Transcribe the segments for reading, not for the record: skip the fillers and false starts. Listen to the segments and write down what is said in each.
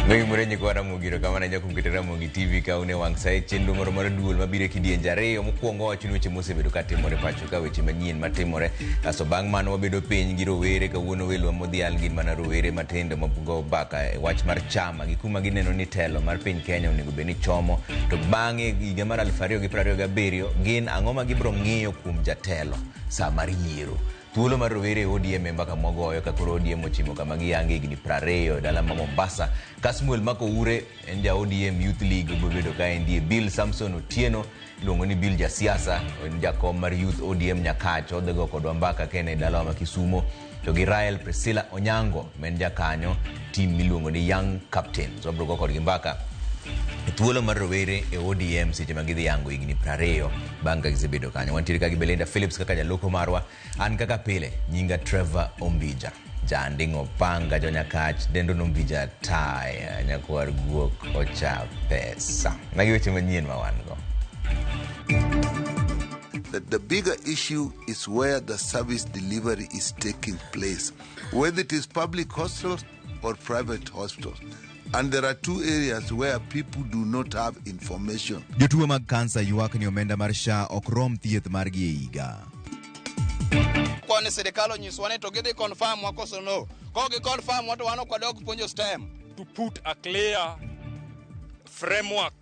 Noimore nyikwa Ramogi erokamano ahinya kuom keto Ramogi TV ka un e wang' sa e chenro moro mar duol mabiro e kidienje ariyo. Mokwongo wacho ni weche mosebedo ka timore pacho ka weche manyien matimore. Kasto bang' mano wabedo piny gi rowere kawuono welwa modhial gin mana rowere matindo mago mbaka e wach mar chama gi kuma gineno ni telo mar piny Kenya onego bed ni chomo. To bang'e higa mar 2027 gin ang'o ma gibiro ng'iyo kuom jatelo sa mar yiero. Thuolo mar rowere e ODM e mbaka mwagoyo ka koro ODM ochimo kama giyange higni 20 e dala ma Mombasa. Kasmuel Makoure en ja ODM Youth League obiro bedo ka endie. Bill Samson Otieno iluongo ni Bill Jasiasa, en jakom mar Youth ODM Nyakach, odhi go kodwa mbaka ka en e dalawa ma Kisumo. To gi Rael Priscilla Onyango ma en jakanyo team miluongo ni Young Captains. Wabiro go kodgi mbaka e thuolo mar rowere e ODM seche ma gidhi yango higni 20 bang' ka gisebedo kanyo. Wantiere ka gi Belinda Phillips kaka jaloko marwa. An kaka pile, nyinga Trevor Ombija. Janding'o panga jonyakach dendo nombija taya nyakwar guok ocha pesa. Magi weche manyien ma wan go. That the bigger issue is where the service delivery is taking place, whether it is public hospitals or private hospitals. And there are two areas where people do not have information. Jotuo mag kansa ywak ni omenda mar SHA ok rom thieth margi e higa. Kwani sirikal onyiswa ni to gidhi confirm wa koso no. Kok gi confirm wa to wan ok wadog puonjo STEM. To put a clear framework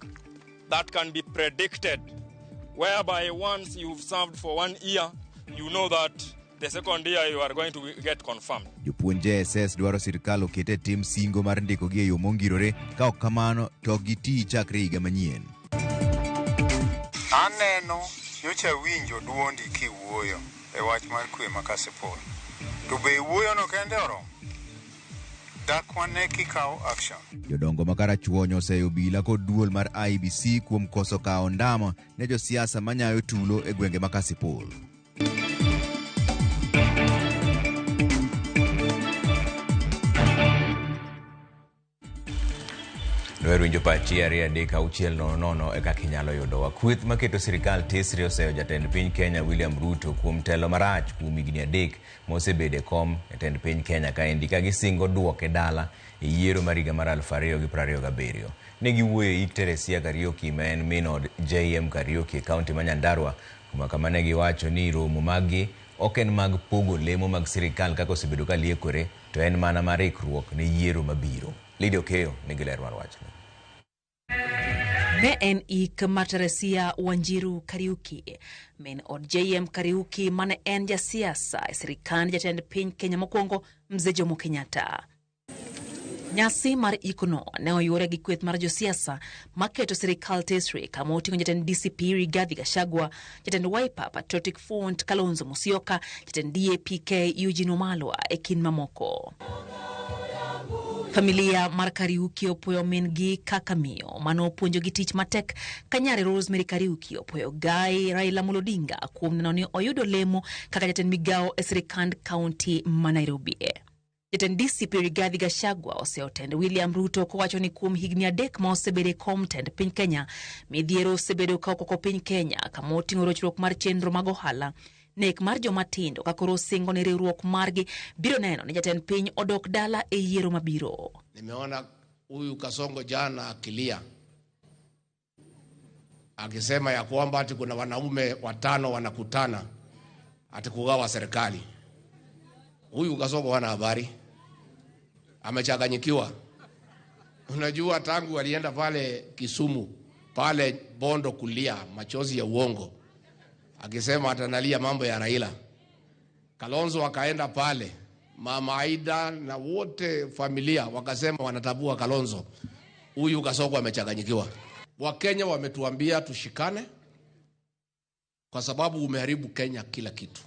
that can be predicted, whereby once you've served for 1 year, you know that the second year you are going to get confirmed. Jopuonj JSS dwaro sirkal oket e tim singo mar ndikogi e yo mongirore, ka ok kamano to ok gitii chakre higa manyien. Aneno nyocha awinjo duondi kiwuoyo e wach mar kwe ma Kasipul. To be wuoyono kende oromo? Dak wane kikawo action. Jodongo ma Karachuonyo oseyo obila kod duol mar IEBC kuom koso kawo ondamo ne josiasa manyayo tulo e gwenge ma Kasipul. Dwaro winjo pachi 2 3 6 0 0 e kaka inyalo yudowa. Kweth maketo sirikal tesre oseyo jatend piny Kenya William Ruto kuom telo marach kuom higni 3 mosebedo e kom e tend piny Kenya kaendi ka gisingo duoke dala e yiero mar higa mar 2027. Ne giwuoyo e ik Teresia Kariuki ma en min od JM Kariuki e kaunti ma Nyandarua kuma kama ne giwacho ni romo maggi ok en mag pogo lemo mag sirikal kaka osebedo ka liekore to en mana mar ikruok ne yiero mabiro. Lydia Okeyo nigi ler mar wachni. Ne en ik mar Teresia Wanjiru Kariuki, min od JM Kariuki mane en jasiasa e sirikand jatend piny Kenya mokwongo Mzee Jomo Kenyatta. Nyasi mar ikono ne oyuore gi kweth mar josiasa maketo sirikal tesre kama oting'o jatend DCP Rigathi Gachagua, jatend Wiper Patriotic Front Kalonzo Musyoka, jatend DAPK Eugene Wamalwa e kind mamoko. Familia mar Kariuki opuoyo min-gi kaka miyo mane opuonjogi tich matek ka nyare Rosemary Kariuki opuoyo Gai Raila Amolo Odinga kuom neno ni oyudo lemo kaka jatend migawo e sirikand kaunti ma Nairobi. Jatend DCP Rigathi Gachagua oseyo tend William Ruto kowacho ni kuom higni 3 ma osebedo e kom tend piny Kenya, midhiero osebedo ka okoko piny Kenya kama oting'o rochruok mar chenro mag ohala, nek mar joma tindo ka koro osingo ni riwruok margi biro neno ni jatend piny odok dala e yiero mabiro. Nimeona huyu Kasongo jana akilia akisema ya kwamba ati kuna wanaume 5 wanakutana ati kugawa serikali. Huyu Kasongo hana habari, amechanganyikiwa. Unajua tangu alienda pale Kisumu, pale Bondo kulia machozi ya uongo akisema atanalia mambo ya Raila. Kalonzo akaenda pale, Mama Aida na wote familia wakasema wanatabua Kalonzo. Huyu Kasongo amechanganyikiwa. Wakenya wametuambia tushikane kwa sababu umeharibu Kenya kila kitu.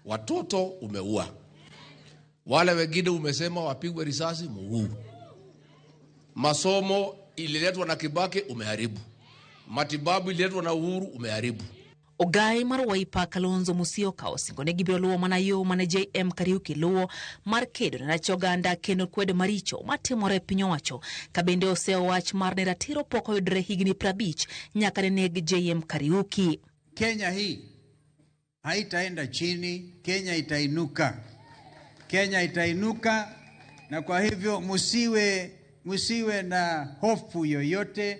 Watoto umeua. Wale wengine umesema wapigwe risasi mguu. Masomo ililetwa na Kibaki umeharibu. Matibabu ililetwa na Uhuru umeharibu. Ogai mar Wiper Kalonzo Musyoka osingo ne gibiro luwo mana yo mane JM Kariuki luwo mar kedo ne rach oganda kendo kwedo maricho matimore e piny owacho, ka bende oseyo wach mar ne ratiro pok oyudore higni 50 nyaka ne neg JM Kariuki. Kenya hii haitaenda chini, Kenya itainuka. Kenya itainuka Na kwa hivyo musiwe na hofu yoyote.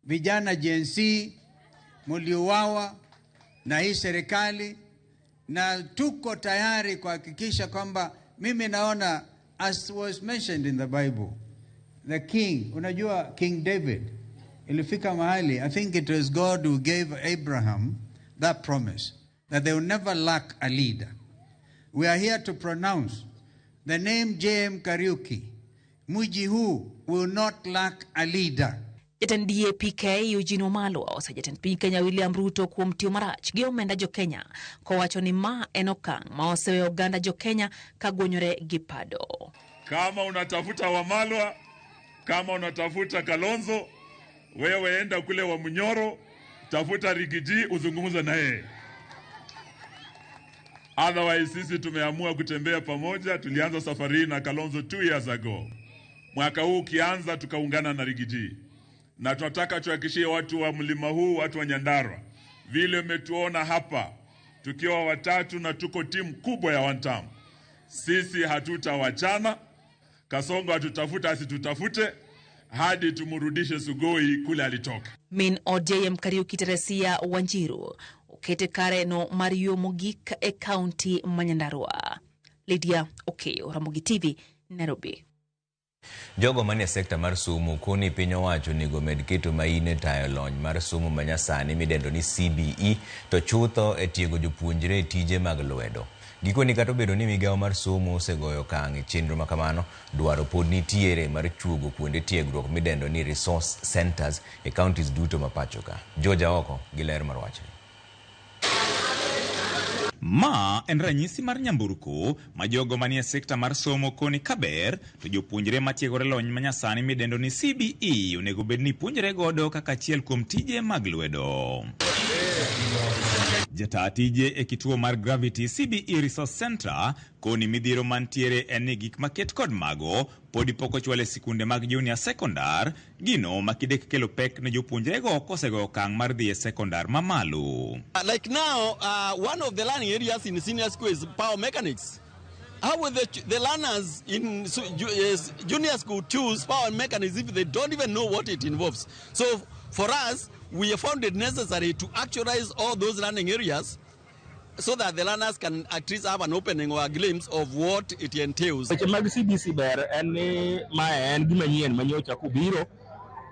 Vijana Gen Z muliuawa na hii serikali, na tuko tayari kuhakikisha kwamba, mimi naona, as was mentioned in the Bible, the king, unajua King David ilifika mahali, I think it was God who gave Abraham that promise that they will never lack a leader. We are here to pronounce the name JM Kariuki. Mji huu will not lack a leader. Jatend DAPK Eugene Wamalwa osejo jatend piny Kenya William Ruto kuom tiyo marach gi omenda jo Kenya kowacho ni ma en okang' ma oseweyo oganda jo Kenya ka gwonyore gi pado. Kama unatafuta Wamalwa, kama unatafuta Kalonzo, wewe enda kule Wamunyoro, tafuta Riggy G uzungumze na yeye. Otherwise sisi tumeamua kutembea pamoja. Tulianza safari hii na Kalonzo 2 years ago. Mwaka huu ukianza, tukaungana na Riggy G, na tunataka tuhakikishie watu wa mlima huu, watu wa Nyandarua, vile umetuona hapa tukiwa watatu na tuko timu kubwa ya one term. Sisi hatutawachana. Kasongo atutafute asitutafute, hadi tumrudishe Sugoi kule alitoka. Min od JM Kariuki Teresia Wanjiru okete kare no mar yo mogik e kaunti ma Nyandarua. Lydia Okeyo, Ramogi TV, Nairobi. Jogo manie sekta mar somo koni piny owacho onego med keto maino e tayo lony mar somo manyasani midendo ni CBE to chutho e tiego jopuonjre e tije mag lwedo. Gikoni kata obedo ni migawo mar somo osegoyo okang' e chenro makamano, dwaro pod nitiere mar chuogo kuonde tiegruok midendo ni resource centers e counties duto ma pacho ka. George Aoko gi ler mar wachni. Ma en ranyisi mar nyamburko ma jogo manie sekta mar somo koni kaber to jopuonjre matiegore lony manyasani midendo ni CBE onego bed ni puonjre godo kaka achiel kuom tije mag lwedo. Jataa tije e kituo mar Gravity CBE Resource Center koni midhiero mantiere en ni gik maket kod mago podi pok ochwal e sikunde mag junior secondar, gino makidek kelo pek ne jopuonjrego kosegoyo okang' mar dhi e sekondar mamalo. Like now, one of the learning areas in senior school is power mechanics. How will the learners in junior school choose power mechanics if they don't even know what it involves? So for us, we have found it necessary to actualize all those learning areas so that the learners can at least have an opening or a glimpse of what it entails. Weche mag CBC ber en ni mae en gima nyien ma nyocha kobiro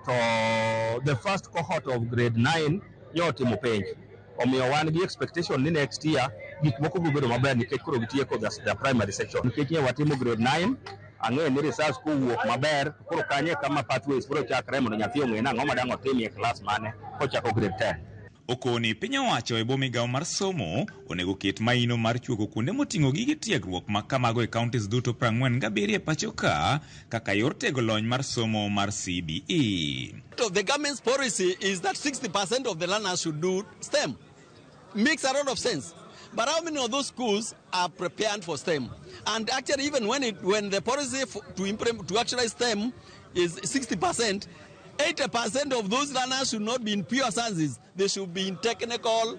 to the first cohort of grade 9 nyo otimo penj, omiyo wan gi expectation ni next year gik moko biro bedo maber nikech koro gitieko the primary section. Nikech ne watimo grade 9, ang'eyo ni results kowuok maber to koro kanyo e kama pathways biro chakre mondo nyathi ong'e ni ang'o ma dang' otimie klas mane kochako grade 10. Okoni piny owacho e bwo migawo mar somo onego ket maino mar chuogo kuonde moting'o gige tiegruok ma kamago e counties duto 47 e pacho ka kaka yor tego lony mar somo mar CBE. So the government's policy is that 60% of the learners should do STEM. Makes a lot of sense. But how many of those schools are prepared for STEM? And actually, even when the policy for, to implement, to actualize STEM is 60%, 80% of those learners should not be in pure sciences. They should be in technical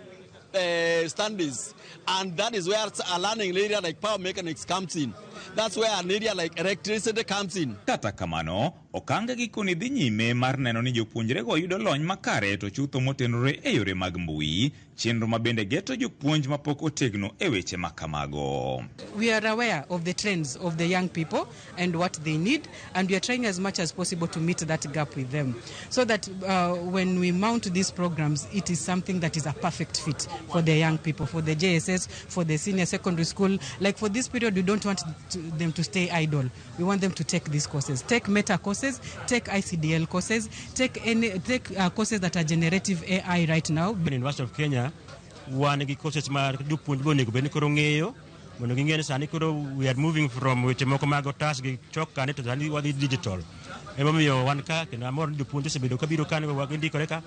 studies. And that is where a learning area like power mechanics comes in. That's where an area like electricity comes in. Kata kamano, okange gikoni dhi nyime mar neno ni jopuonjrego yudo lony makare to chutho motenore e yore mag mbui, chenro ma bende geto jopuonj mapok otegno e weche ma kamago. We are aware of the trends of the young people and what they need, and we are trying as much as possible to meet that gap with them so that when we mount these programs, it is something that is a perfect fit for the young people, for the JSS, for the senior secondary school. Like for this period, we don't want them to stay idle. We want them to take these courses, take meta courses, take ICDL courses, take courses that are generative AI right now. University of Kenya wan gi courses ma jopuonj go onego bed ni koro ng'eyo mondo ging'e ni sani koro we are moving from weche moko mag otas gi chok kane to sani wadhi digital. Emomiyo wan ka kendo amor ni jopuonj osebedo kabiro ka gindikore ka.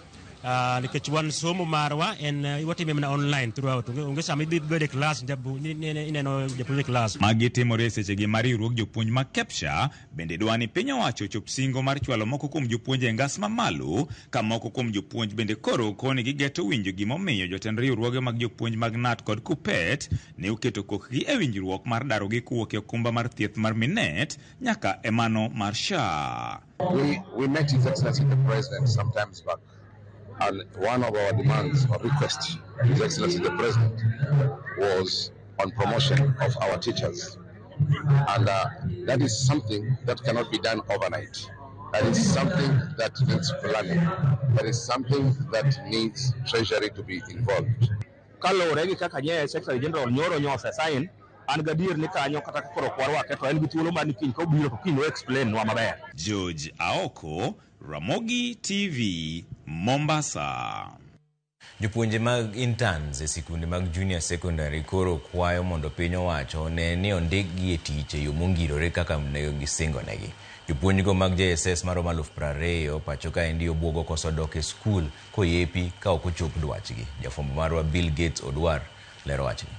Nikech wan somo marwa en watime mana online throughout. Onge sama idhi bedo e klas ineno japuonj e klas. Magi timore e sechegi ma riwruog jopuonj mag KEPSHA bende dwa ni piny owacho ochop singo mar chwalo moko kuom jopuonj e ngas mamalo ka moko kuom jopuonj bende koro koni gigeto winjo gimomiyo jotend riwruoge mag jopuonj mag KNUT kod KUPPET ne oketo kokgi e winjruok mar darogi kowuok e okumba mar thieth mar Minet nyaka e mano mar SHA. We met His Excellency the President some times back, and one of our demands or requests to His Excellency the President was on promotion of our teachers. And that is something that cannot be done overnight. That is something that needs planning. That is something that needs Treasury to be involved. Kaluwore gi kaka nye Secretary General nyoro nyo sign, an gadier ni kanyo kata ka koro ok warwake to en gi thuolo mar ni kiny kobiro to kiny o explain nwa maber. George Aoko, Ramogi TV, Mombasa. Jopuonje mag interns e sikunde mag junior secondary koro kwayo mondo piny owacho one ni ondikgi e tich e yo mongirore kaka ne gisingonegi. Jopuonjgo mag JSS maromo 20,000 pacho kaendi obwogo koso dok e skul koyepi ka ok ochop dwachgi. Jafwambo marwa Bill Gates Odwar lero wachni.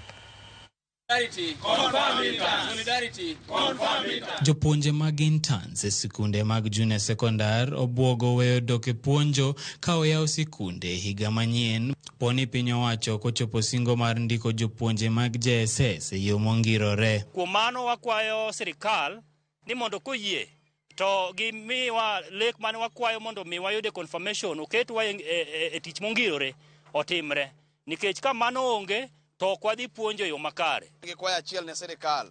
Jopuonje mag interns e sikunde mag junior secondar obwogo weyo dok e puonjo ka oyaw sikunde higa manyien poni piny owacho kochopo singo mar ndiko jopuonje mag JSS e yo mongirore. Kuom mano wakwayo sirikal ni mondo koyie to gimiwa lek mane wakwayo mondo mi wayude confirmation oketwa e tich mongirore otimre nikech ka mano onge to ok wadhi puonjo e yo makare. Gikwayo achiel ne sirikal.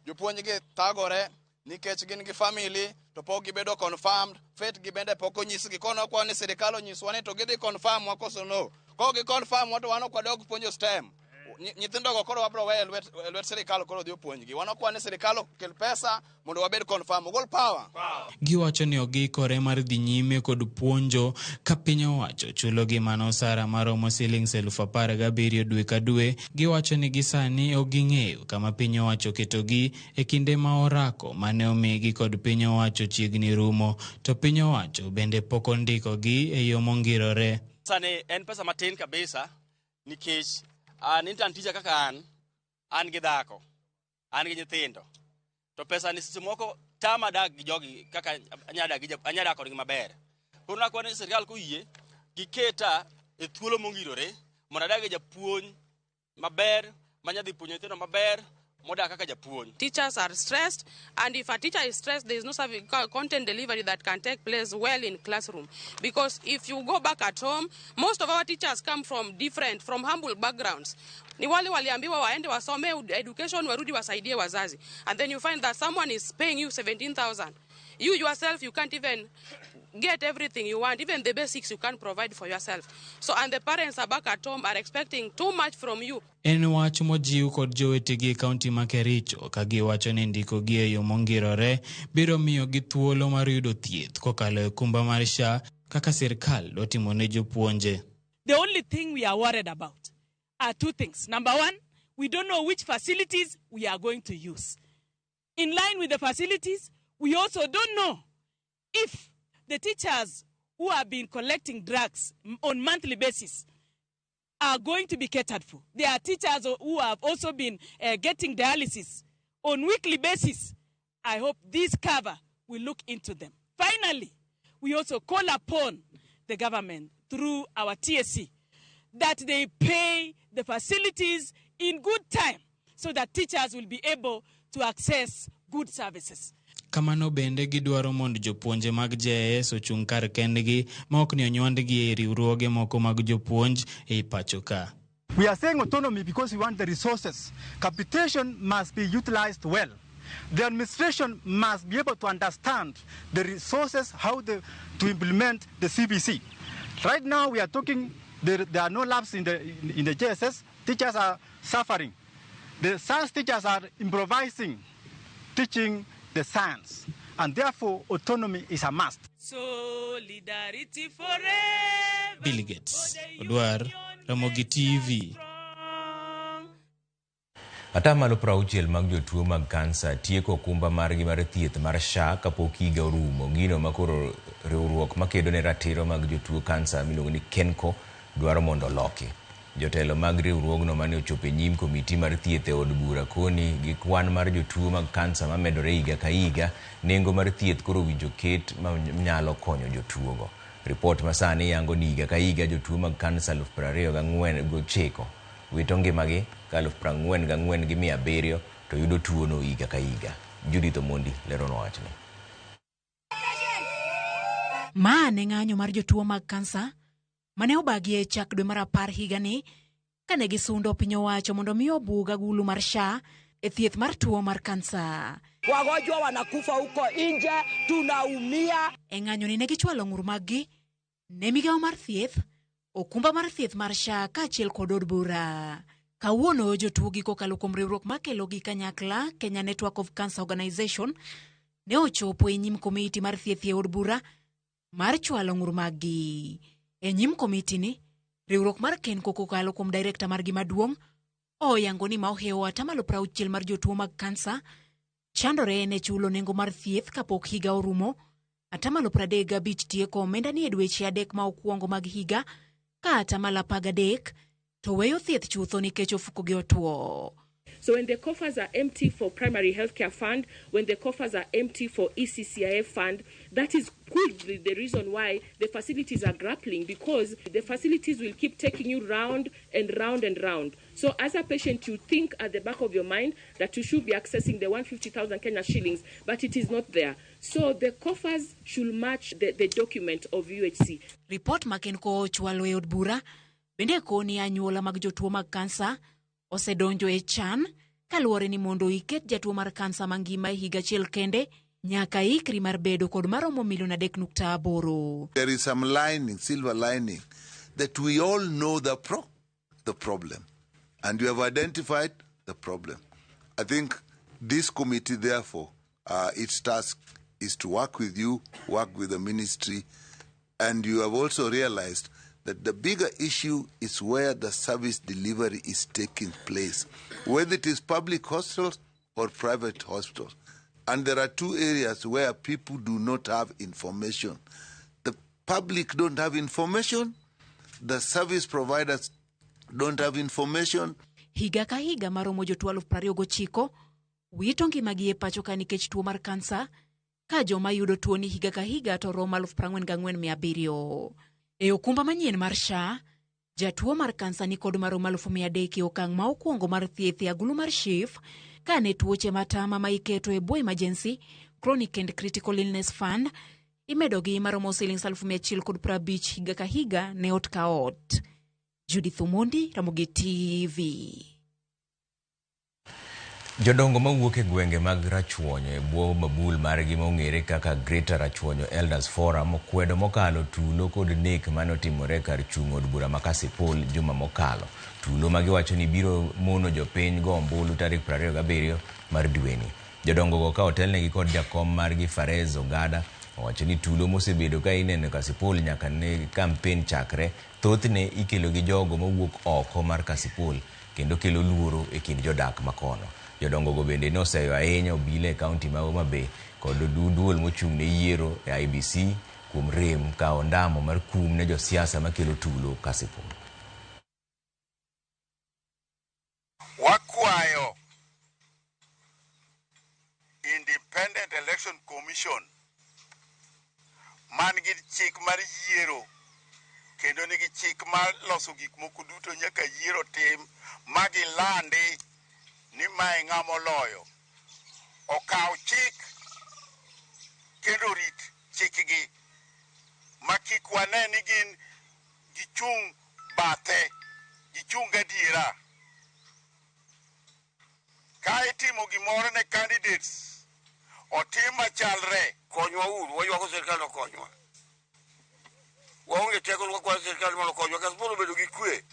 Jopuonj gi thagore nikech gin gi family to pok gibedo confirmed, fate gi bende pok onyisgi. Kono wakwayo ni sirikal onyiswa ni to gidhi confirm wa koso no. Kok gi confirm wa to wan ok wadog puonjo STEM. Nyithindogo koro wabro weyo e lwet sirikal koro dhi opuonjgi. Wan wakwayo ni sirikal okel pesa mondo wabed confirm. Ogol power. Giwacho ni ok giikore mar dhi nyime kod puonjo ka piny owacho chulogi mana osara maromo siling 17,000 dwe ka dwe. Giwacho ni gisani ok ging'eyo kama piny owacho oketogi e kinde ma orako mane omigi kod piny owacho chiegni rumo, to piny owacho bende pok ondikogi e yo mongirore. Sani en pesa matin kabisa nikech an intern teacher kaka an gi dhako, an gi nyithindo. To pesa ni seche moko tama dak gi jogi kaka anya dak kodgi maber. Koro nakwayo ni sirikal koyie giketa e thuolo mongirore mondo adag e japuonj maber manya dhi puonjo nyithindo maber modak kaka japuonj. Teachers are stressed, and if a teacher is stressed, there is no content delivery that can take place well in classroom. Because if you go back at home, most of our teachers come from from humble backgrounds. Ni wale waliambiwa waende wasome education, warudi wasaidie wazazi. And then you find that someone is paying you 17,000. You yourself, you can't even get everything you want, even the basics you can't provide for yourself. So, and the parents are back at home are expecting too much from you. En wach mojiw kod jowetegi e kaunti ma Kericho ka giwacho ni ndikogi e yo mongirore biro miyogi thuolo mar yudo thieth kokalo e okumba mar SHA kaka sirkal dwa ne jopuonje. The only thing we are worried about are two things. Number one, we don't know which facilities we are going to use. In line with the facilities, we also don't know if the teachers who have been collecting drugs on monthly basis are going to be catered for. There are teachers who have also been getting dialysis on weekly basis. I hope this cover will look into them. Finally, we also call upon the government through our TSC that they pay the facilities in good time so that teachers will be able to access good services. Kamano bende gidwaro mondo jopuonje mag JSS ochung' kar kendgi ma ok ni onywandgi e riwruoge moko mag jopuonj ei pacho ka. We are saying autonomy because we want the resources. Capitation must be utilized well. The administration must be able to understand the resources, how to implement the CBC. Right now we are talking, there are no labs in the JSS. Teachers are suffering. The science teachers are improvising, teaching the science, and therefore autonomy is a must. Solidarity forever. Bill Gates, Odwar, Ramogi TV. Atamalo 60 mag jotuo mag kansa tieko okumba margi mar thieth mar SHA kapok higa orumo. Gino makoro Riwruok makedo ne ratiro mag jotuo kansa miluongo ni KENCO dwaro mondo oloki. Jotelo mag riwruogno mane ochopo e nyim komiti mar thieth e od bura koni gi kwan mar jotuo mag kansa mamedore higa ka higa, nengo mar thieth koro owinjo ket manyalo konyo jotuogo. Ripot masani yango ni higa ka higa jotuo mag kansa 29,000 wito ngimagi ka 44,700 to yudo tuono higa ka higa. Judith Omondi leronwa wachni. Ma ne ng'anyo mar jotuo mag kansa mane obagi e chak dwe mar 10 higani kane gisundo piny owacho mondo mi obug agulu mar SHA e thieth mar tuo mar kansa. Wagonjwa wanakufa huko nje, tunaumia. E ng'anyoni ne gichwalo ng'ur maggi ne migawo mar thieth, okumba mar thieth mar SHA kaachiel kod od bura. Kawuono jotuogi kokalo kuom riwruok makelogi kanyakla Kenya Network of Cancer Organization ne ochopo e nyim komiti mar thieth e od bura mar chwalo ng'ur maggi. E nyim komiti ni, riwruok mar KENCO kokalo kuom direkta margi maduong' oyango ni ma ohewo 60% mar jotuo mag kansa chandore ne chulo nengo mar thieth kapok higa orumo. 35% tieko omenda ni e dweche 3 ma okwongo mag higa ka 13% to weyo thieth chutho nikech ofukogi otwo. So when the coffers are empty for primary healthcare fund, when the coffers are empty for ECCIF fund, that is could be the reason why the facilities are grappling, because the facilities will keep taking you round and round and round. So as a patient, you think at the back of your mind that you should be accessing the 150,000 Kenya shillings, but it is not there. So the coffers should match the document of UHC. Report ma KENCO ochwalo e od bura bende koni anyuola mag jotuo mag kansa osedonjo e chan kaluwore ni mondo iket jatuo mar kansa mangima e higa achiel kende nyaka ikri mar bedo kod maromo milion 3.8. There is some lining, silver lining, that we all know the problem, and we have identified the problem. I think this committee, therefore, its task is to work with you, work with the ministry, and you have also realized that the bigger issue is where the service delivery is taking place, whether it is public hospitals or private hospitals. And there are two areas where people do not have information. The public don't have information, the service providers don't have information. Higa ka higa maromo jotuo 29,000 wito ngimagi e pacho ka nikech tuo mar kansa, ka joma yudo tuoni higa ka higa to romo 44,700. E okumba manyien mar SHA, jatuo mar kansa ni kod maromo 300,000 e okang' ma okwongo mar thieth e agulu mar SHIF, kane tuoche matama ma iketo e bwo emergency chronic and critical illness fund imedogi maromo siling 150,000 higa ka higa ne ot ka ot. Judith Omondi, Ramogi TV. Jodongo mawuok e gwenge mag Rachuonyo e bwo mabul margi maong'ere kaka Greater Rachuonyo Elders Forum okwedo mokalo tulo kod nek mane otimore kar chung' od bura ma Kasipul juma mokalo. Tulo magiwacho ni biro mono jopiny go ombulu tarik 27 mar dweni. Jodongo go ka otelnegi kod jakom margi Farez Ogada owacho ni tulo mosebedo ka ineno Kasipul nyaka ne kampen chakre, thothne ikelo gi jogo mawuok oko mar Kasipul kendo kelo luoro e kind jodak makono. Jodongo go bende noseyo ahinya obila e kaunti ma Homa Bay kod duol mochung' ne yiero e IBC kuom rem kawo ondamo mar kum ne josiasa makelo tulo Kasipul. Wakwayo Independent Election Commission man gi chik mar yiero kendo nigi chik mar loso gik moko duto nyaka yiero tim ma gilandi ni mae ng'ama oloyo. Okaw chik kendo rit chikgi ma kik wane ni gin gichung' bathe, gichung' gadiera. Ka itimo gimoro ne candidates, otim machalre. Konywa uru, waywako sirkal okonywa. Waonge teko wakwayo sirkal mondo okonywa, Kasipul obedo gi kwe.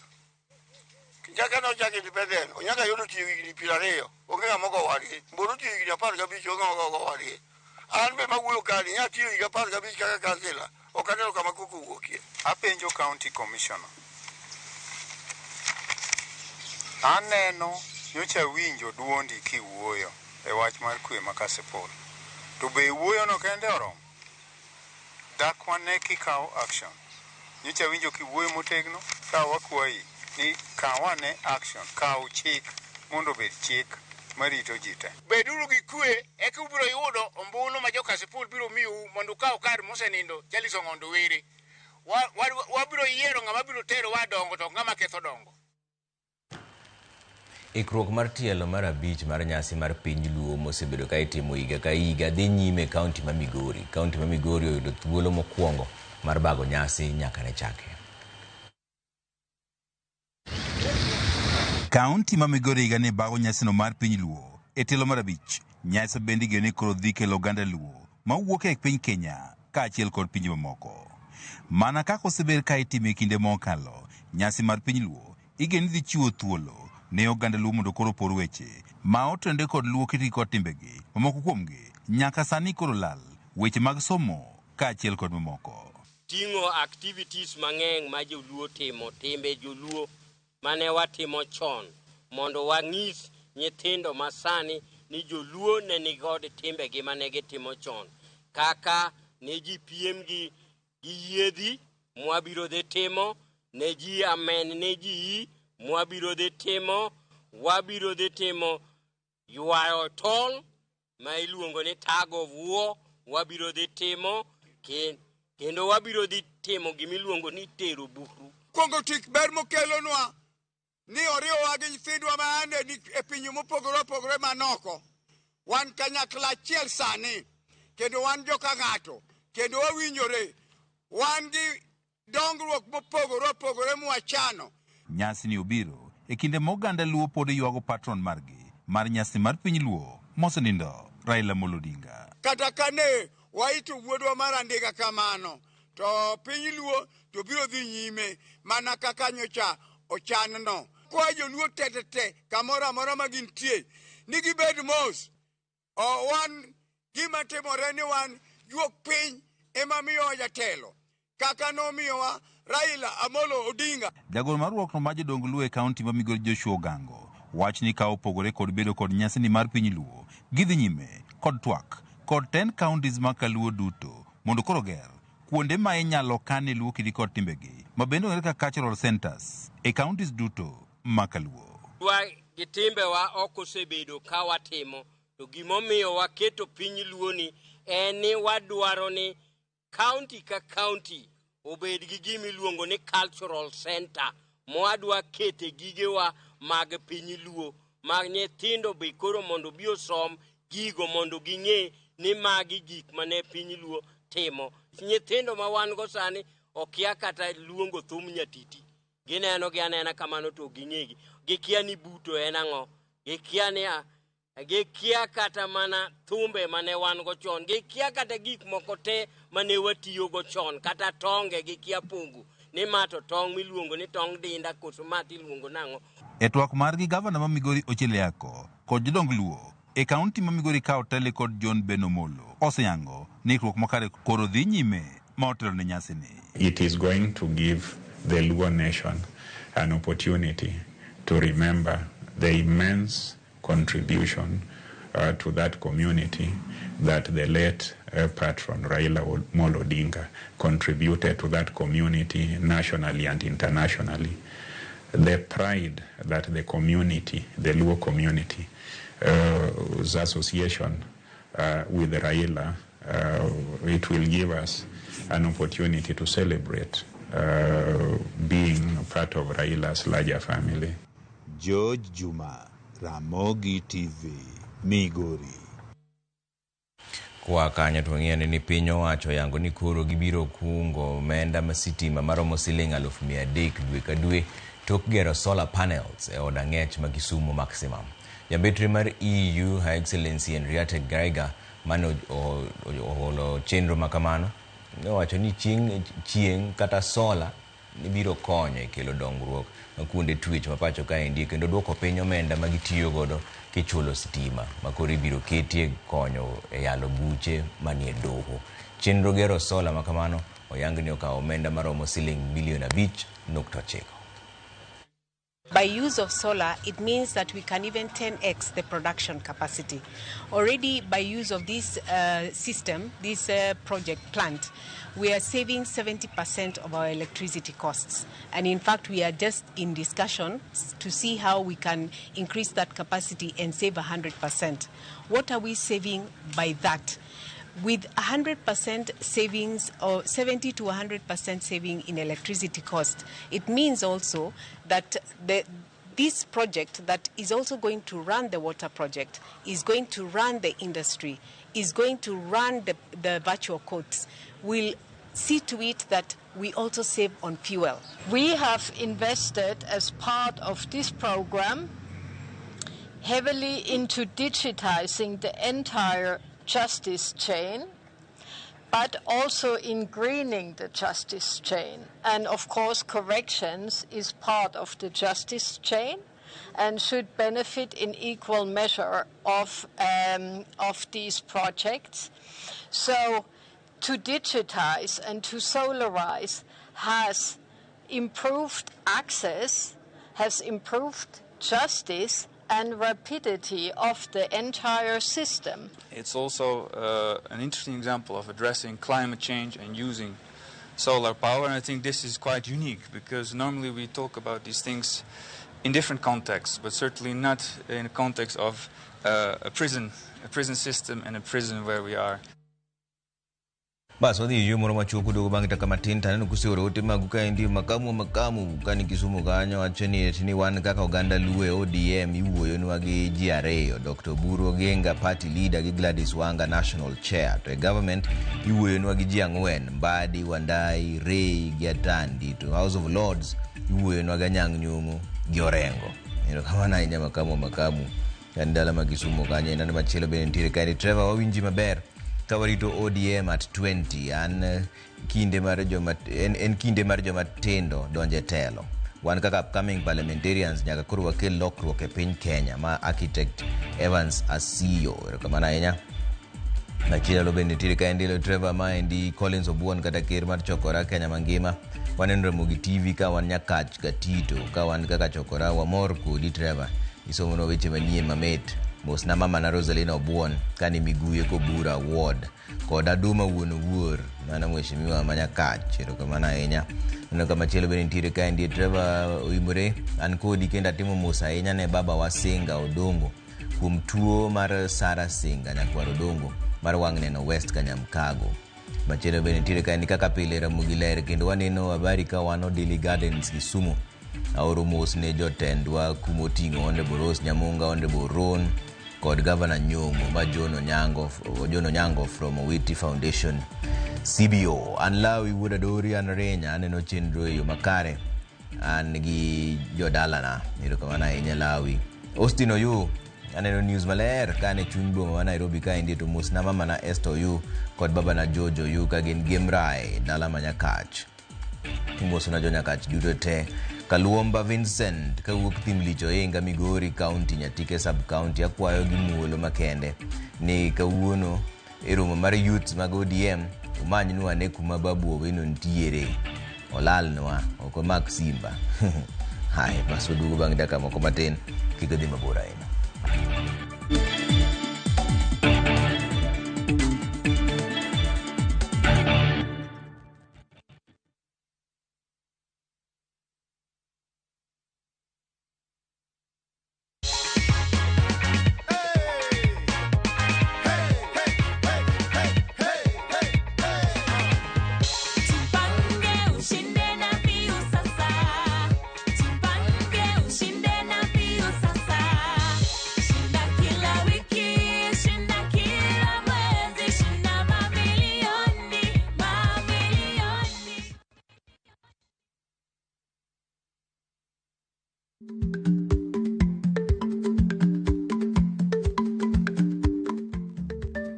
Nyaka nochak independent, onyaka yudo tiyo higni 20, onge ng'ama ogo wadgi. Mboro tiyo higni 15, onge ng'ama ogo wadgi. An be mawuoyo kani, nya tiyo higa 15 kaka kansila, ok aneno kama koko owuokie. Apenjo county commissioner. Aneno nyocha winjo duondi kiwuoyo e wach mar kwe ma Kasipul. To be wuoyono kende oromo? Dak wane kikawo action. Nyocha awinjo kiwuoyo motegno ka wakwayi ni kaw ane action, kaw chik mondo obed chik marito ji te. Beduru gi kwe eka ubiro yudo ombulu ma jo-Kasipul biro miyou mondo ukaw kar mosenindo Charles Ong'ondo Were. Wabiro yiero ng'ama biro terowa dongo to ok ng'ama ketho dongo. Ikruok mar tielo mar abich mar nyasi mar piny Luo mosebedo ka itimo higa ka higa dhi nyime e kaunti ma Migori. Kaunti ma Migori oyudo thuolo mokwongo mar bago nyasi nyaka ne chake. Kaunti ma Migori higa ni bago nyasino mar piny Luo e tielo mar abich. Nyasi bende igeno ni koro dhi kelo oganda Luo mawuok e piny Kenya kaachiel kod pinje mamoko. Mana kaka osebed ka itime e kinde mokalo, nyasi mar piny Luo igeno ni dhi chiwo thuolo ne oganda Luo mondo koro opor weche ma otenore kod Luo kitgi kod timbegi ma moko kuomgi nyaka sani koro lal, weche mag somo kaachiel kod mamoko. Ting'o activities mang'eny ma joluo timo, timbe joluo mane watimo chon mondo wang'is nyithindo masani ni joluo ne nikod timbegi mane gitimo chon, kaka ne ji piem gi yiedhi mwabiro dhi timo, ne ji amen ne ji yi mwabiro dhi timo, wabiro dhi timo ywayo tol ma iluongo ni tug of war wabiro dhi timo, kendo wabiro dhi timo gimiluongo ni tero buru. Kuongo tik ber mokelonwa ni oriwowa gi nyithindwa ma ande ni e pinje mopogore opogore manoko. Wan kanyakla achiel sani, kendo wan joka ng'ato, kendo wawinjore. Wan gi dongruok mopogore opogore mwachano. Nyasi ni obiro e kinde ma oganda Luo pod ywago patron margi mar nyasi mar piny Luo mosenindo Raila Amolo Odinga. Kata kane waito wuodwa mar Andiga kamano, to piny Luo to biro dhi nyime mana kaka nyocha ochanno. Kwa joluo te te te kamoro amora ma gintie ni gibed mos. O wan gima timore ni wan juok piny ema miyowa jatelo kaka nomiyowa Raila Amolo Odinga. Jagoro mar riwruokno mar jodong Luo e kaunti ma Migori Joshua Ogango wach ni ka opogore kod bedo kod nyasini mar piny Luo, gidhi nyime kod twak kod 10 counties ma kaluo duto mondo koro ger kuonde ma inyalo kane Luo kidi kod timbegi ma bende ong'ere kaka cultural centers e counties duto ma kaluo. Dwa gi timbewa ok osebedo ka watimo, to gimomiyo waketo piny Luo ni en ni wadwaro ni county ka county obed gi gimiluongo ni cultural center mwadwa kete gigewa mag piny Luo mag nyithindo be koro mondo obi osom gigo mondo ging'e ni magi gik mane piny Luo timo. Nyithindo ma wan go sani okia kata luongo thum nyatiti. Gineno gi anena kamano to ging'egi. Gikia ni buto en ang'o. Gikia ni a gikia kata mana thumbe mane wan go chon. Gikia kata gik moko te mane watiyogo chon. Kata tonge gikia pongo. Ni ma to tong' miluongo ni tong' dinda koso ma tiluongo nang'o. E twak margi gavana ma Migori Ochiel Yako kod jodong Luo e kaunti ma Migori ka oteli kod John Ben Omolo oseyango ni ikruok makare koro dhi nyime ma otelo ne nyasini. It is going to give the Luo nation an opportunity to remember the immense contribution to that community that the late patron Raila Amolo Odinga contributed to that community nationally and internationally. The pride that the community, the Luo community, association with Raila, it will give us an opportunity to celebrate being part of Raila's larger family. George Juma, Ramogi TV, Migori. Kwa kanyo to wang'eyo ni piny owacho yango ni koro gibiro kungo omenda ma sitima maromo siling 300,000 dwe ka dwe tok gero solar panels e od ang'ech ma Kisumu Maximum. Jambetri mar EU Her Excellency Henriette Geiger mane oholo chenro makamano nowacho ni chieng' kata sola biro konyo e kelo dongruok ma kuonde twech ma pacho kaendi kendo duoko piny omenda ma gitiyo godo kichulo sitima ma koro ibiro ketie konyo e yalo buche manie doho. Chenro gero sola ma kamano oyang ni okawo omenda maromo siling milion 5.9. By use of solar, it means that we can even 10x the production capacity. Already, by use of this system, this project plant, we are saving 70% of our electricity costs. And in fact, we are just in discussion to see how we can increase that capacity and save 100%. What are we saving by that? With 100% savings or 70 to 100% saving in electricity cost, it means also that this project that is also going to run the water project, is going to run the industry, is going to run the virtual courts, will see to it that we also save on fuel. We have invested as part of this program heavily into digitizing the entire justice chain, but also in greening the justice chain. And of course, corrections is part of the justice chain and should benefit in equal measure of these projects. So to digitize and to solarize has improved access, has improved justice and rapidity of the entire system. It's also an interesting example of addressing climate change and using solar power, and I think this is quite unique because normally we talk about these things in different contexts, but certainly not in the context of a prison system and a prison where we are. Bas wadhi yo moro machuok duogo bang' dakika matin to aneno kuseoro ote magu kaendi makamu kani Kisumu kanyo wacho ni wan kaka oganda Luo e ODM iwuoyonwa gi ji ariyo, Dr. Oburu Oginga party leader gi Gladys Wanga national chair, to e government iwuoyonwa gi ji ang'wen, Mbadi, Wandai, Ray gi Atandi, to House of Lords iwuoyonwa gi Anyang' Nyong'o gi Orengo. Erokamano ahinya makamu kan dala ma Kisumu kanyo. En machielo bende nitiere kaendi. Trevor, wawinji maber ka warito ODM at 20 an kinde mar joma en kinde mar joma tindo donjo e telo. Wan kaka upcoming parliamentarians nyaka koro wakel lokruok e piny Kenya ma architect Evans Asiyo. Erokamano ahinya. Machielo bende nitiere kaendi Trevor, maendi Collins Obuon kata ker mar Chokora Kenya mangima. Waneno Ramogi TV ka wan Nyakach Katito ka wan kaka Chokora wamor kodi Trevor. Isomonwa weche manyien mamit. Mosna mama na Rosalina Obuon kani Miguye Kobura Ward kod Aduma wuon Owuor mano mheshimiwa ma Nyakach. Erokamano ahinya. Aneno ka machielo bende nitiere kaendi Trevor Oimore an kodi kendo atimo mos ahinya ne baba wa Singa Odongo kuom tuo mar Sara Singa nyakwar Odongo mar wang' neno West Kanyamkago. Machielo bende nitiere kaendi kaka pile Ramogi ler kendo waneno habari ka wan Odili Gardens Kisumu. Aoro mos ne jotendwa kumoting'o Honorable Rose Nyamunga, Honorable Ron kod Governor Nyong'o ma John Onyango from Owiti Foundation CBO. An Lawi Wuod Adori an Renya aneno chenro e yo makare an gi jodalana. Erokamano ahinya Lawi. Austin Oyu aneno news maler kane chuny boma ma Nairobi kaendi to mosna mamana Esther Oyu kod babana George Oyu ka gin Gemrae dala ma Nyakach. Mosna jo Nyakach duto te. Kaluomba Vincent kawuok Thimlich Oinga Migori County Nyatike sub county akwayo gi muolo makende ni kawuono e romo mar youths mag ODM umanynwa ane kuma Babu Owino nitiere olalnwa ok omak simba. Haya bas waduogo bang' dakika moko matin kik odhi mabor ahinya.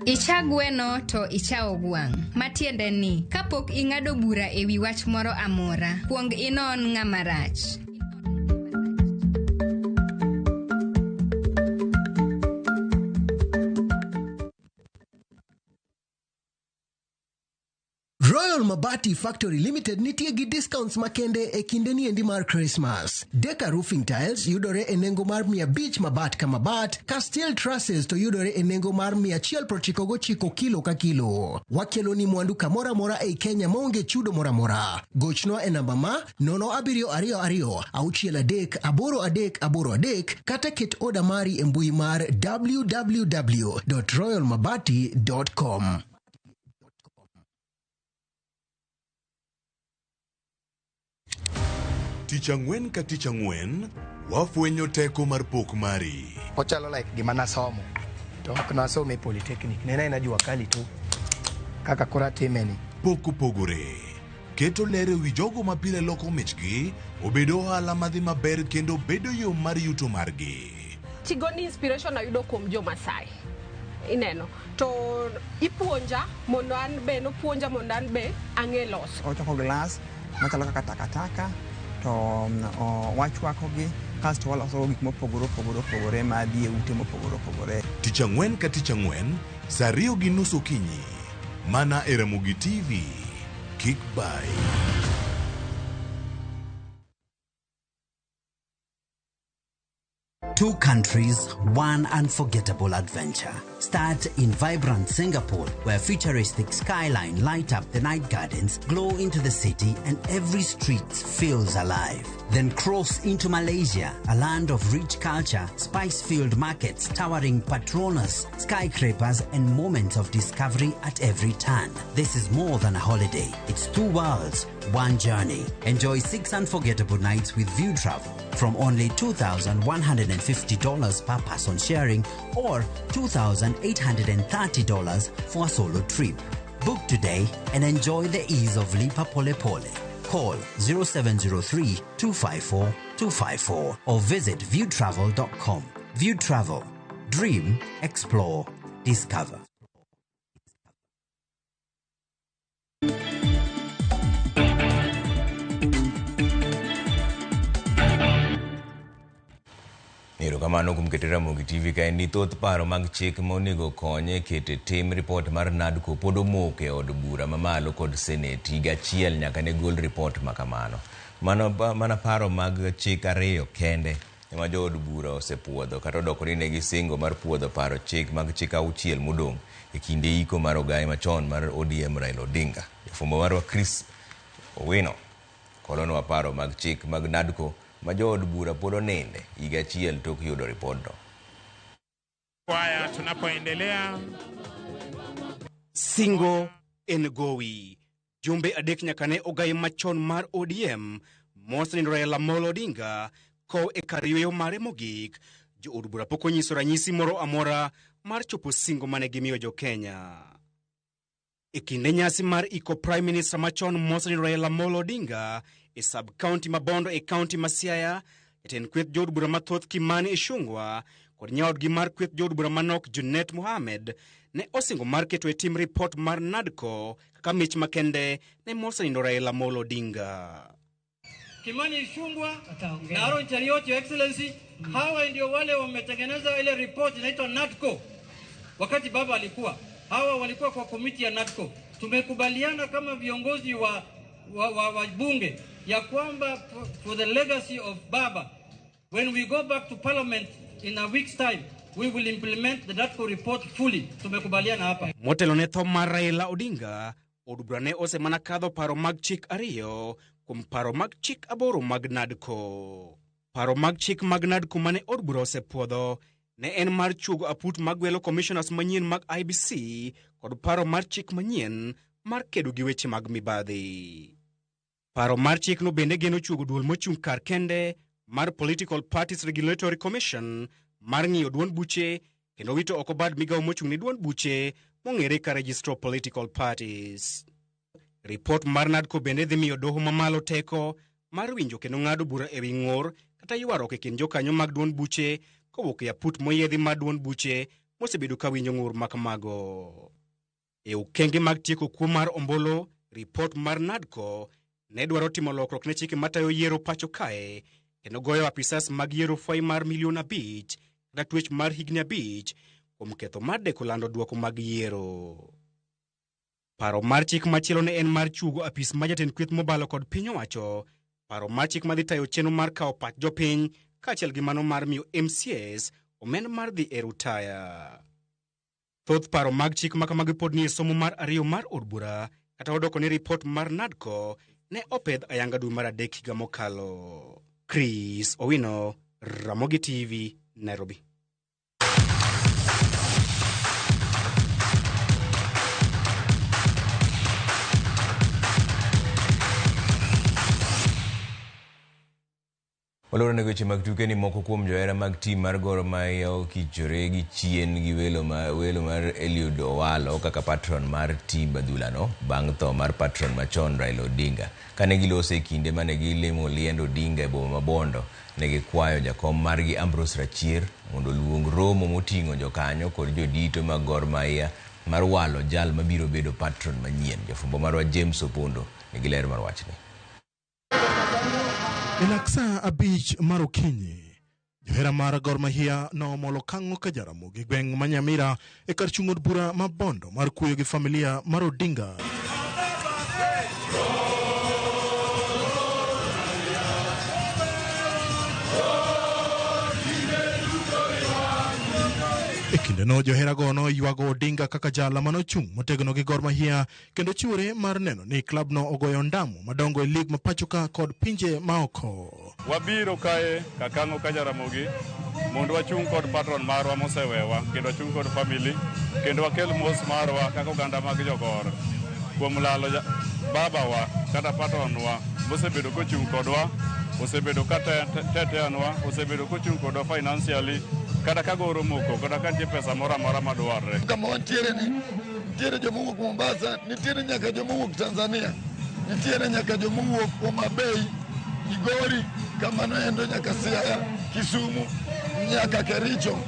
Icha gweno to ichawo gwang'. Matiende ni, kapok ing'ado bura e wi wach moro amora, kuong inon ng'ama rach. Royal Mabati Factory Limited nitie gi discounts makende e kinde niendi mar Christmas. Deka Roofing Tiles yudore e nengo mar 500 mabat ka mabat, ka steel trusses to yudore e nengo mar 199 kilo ka kilo. Wakelo ni mwandu kamoro amora ei Kenya maonge chudo moro amora. Gochnwa e namba ma 0722 63 8383 kata ket oda mari e mbui mar www.royalmabati.com. Tich ang'wen ka tich ang'wen, wafwenyo teko mar pok mari. Ochalo like gima nasomo to ok nasome e polytechnic ne en aena jua kali tu kaka koro atime ni. Pok opogore. Keto ler e wi jogo ma pile loko michgi obed ohala madhi maber kendo bedo yo mar yuto margi. Tigoni inspiration ayudo kuom jo Masai. Ineno. To ipuonja mondo an be nopuonja mondo an be ang'e loso. Ochoko glass machalo kaka takataka to wachwakogi kasto waloso gik mopogore opogore opogore madhi e ute mopogore opogore. Tich ang'wen ka tich ang'wen, saa 2:30 okinyi, mana e Ramogi TV. Kik bayi. Two countries, one unforgettable adventure. Start in vibrant Singapore, where futuristic skyline light up the night gardens, glow into the city, and every street feels alive. Then cross into Malaysia, a land of rich culture, spice-filled markets, towering Petronas, skyscrapers, and moments of discovery at every turn. This is more than a holiday. It's two worlds, one journey. Enjoy 6 unforgettable nights with View Travel from only $2,150 per person sharing or $2,830 for a solo trip. Book today and enjoy the ease of Lipa Pole Pole. Call 0703 254 254 or visit viewtravel.com. View Travel. Dream, explore, discover. Erokamano kuom keto Ramogi TV ka en ni thoth paro mag chik ma onego okony e keto e tim ripot mar NADCO pod omoko e od bura mamalo kod Senate higa achiel nyaka ne gol ripot ma kamano. Mano, mana paro mag chik ariyo kende ema jood bura osepuodho kata odoko ni ne gisingo mar puodho paro chik mag chik auchiel modong' e kinde iko mar ogaye machon mar ODM Raila Odinga. Jafwambo marwa Chris Owino kolonwa paro mag chik mag NADCO ma jood bura pod oninde higa achiel tok yudo ripodno. Haya, tunapoendelea Singo en gowi. Jumbe adek nyaka ne ogai machon mar ODM mosenindo Raila Amolo Odinga kow e kar yweyo mare mogik. Jood bura pok onyiso ranyisi moro amora mar chopo singo mane gimiyo jo-Kenya. E kinde nyasi mar iko Prime Minister machon mosenindo Raila Amolo Odinga e sub-county ma Bondo e county ma Siaya, jatend kweth jood bura mathoth Kimani Ichung'wa kod nyaodgi mar kweth jood bura manok Junet Mohamed ne osingo mar keto e tim ripot mar NADCO kaka mich makende ne mosenindo Raila Amolo Odinga. Kimani Ichung'wa na Aaron Cheruiyot, Your Excellency, hawa ndio wale wametengeneza ile report inaitwa NADCO. Wakati baba alikuwa, hawa walikuwa kwa komiti ya NADCO. Tumekubaliana kama viongozi wa bunge ya kwamba for the legacy of baba, when we go back to parliament in a week's time, we will implement the NADCO report fully. Tumekubaliana hapa. Motelo ne tho mar Raila Odinga, od bura ne osemana kadho paro mag chik ariyo kuom paro mag chik aboro mag NADCO. Paro mag chik mag NADCO mane od bura osepuodho ne en mar chuogo aput magwelo commissioners manyien mag IBC kod paro mar chik manyien mar kedo gi weche mag mibadhi. Paro mar chikno bende geno chuogo duol mochung' kar kende mar Political Parties Regulatory Commission mar ng'iyo duond buche kendo wito oko bad migawo mochung' ne duond buche mong'ere ka Registrar of Political Parties. Ripot mar NADCO bende dhi miyo doho mamalo teko mar winjo kendo ng'ado bura ewi ng'ur kata ywaruok e kind jokanyo mag duond buche kowuok e aput moyiedhi mar duond buche mosebedo ka winjo ng'ur makamago. E okenge mag tieko kuo mar ombulu, ripot mar NADCO ne dwaro timo lokruok ne chike matayo yiero pacho kae kendo goyo apisas mag yiero fai mar milion 5 kata twech mar higni 5 kuom ketho mar deko lando duoko mag yiero. Paro mar chik machielo ne en mar chuogo apis mar jatend kweth mobalo kod piny owacho. Paro mar chik madhi tayo chenro mar kawo pach jopiny kaachiel gi mano mar miyo MCAs omenda mar dhi e rutaya. Thoth paro mag chik ma kamagi pod nie somo mar ariyo mar od bura kata odoko ni ripot mar NADCO ne opedh ayanga dwe mar adek higa mokalo. Chris Owino, Ramogi TV, Nairobi. Waloro ne weche mag tuke ni moko kuom johera mag tim mar Gor Mahia okichore gi chien gi welo mar Eliud Owalo kaka patron mar tim adhulano bang' tho mar patron machon Raila Odinga. Kane giloso e kinde mane gilimo liend Odinga e boma ma Bondo, ne gikwayo jakom margi Ambrose Rachier mondo oluong romo moting'o jokanyo kod jodito mag Gor Mahia mar walo jal mabiro bedo patron manyien. Jafwambo marwa James Opondo nigi ler mar wachni. E lak saa 5 mar okinyi, johera mar Gor Mahia noomolo kang'o ka Jaramogi gweng' ma Nyamira e kar chung' od bura ma Bondo mar kuyo gi familia mar Odinga. E kindeno joherago noywago Odinga kaka jala manochung' motegno gi Gor Mahia kendo chiwore mar neno ni klabno ogoyo ondamo madongo e lig ma pachoka kod pinje maoko. Wabiro kae Kakang'o ka Jaramogi mondo wachung' kod patron marwa mosewewa kendo wachung' kod family kendo wakel mos marwa kaka oganda mag jogor kuom lalo babawa kata patronwa mosebedo kochung' kodwa, osebedo ka teteanwa, osebedo kochung' kodwa financially kata ka goro moko kata ka nitie pesa moro amora madwarre. Kama wantiere ni nitiere joma owuok Mombasa, nitiere nyaka joma owuok Tanzania, nitiere nyaka joma owuok Homa Bay, Migori, kamano endo nyaka Siaya, Kisumu, nyaka Kericho,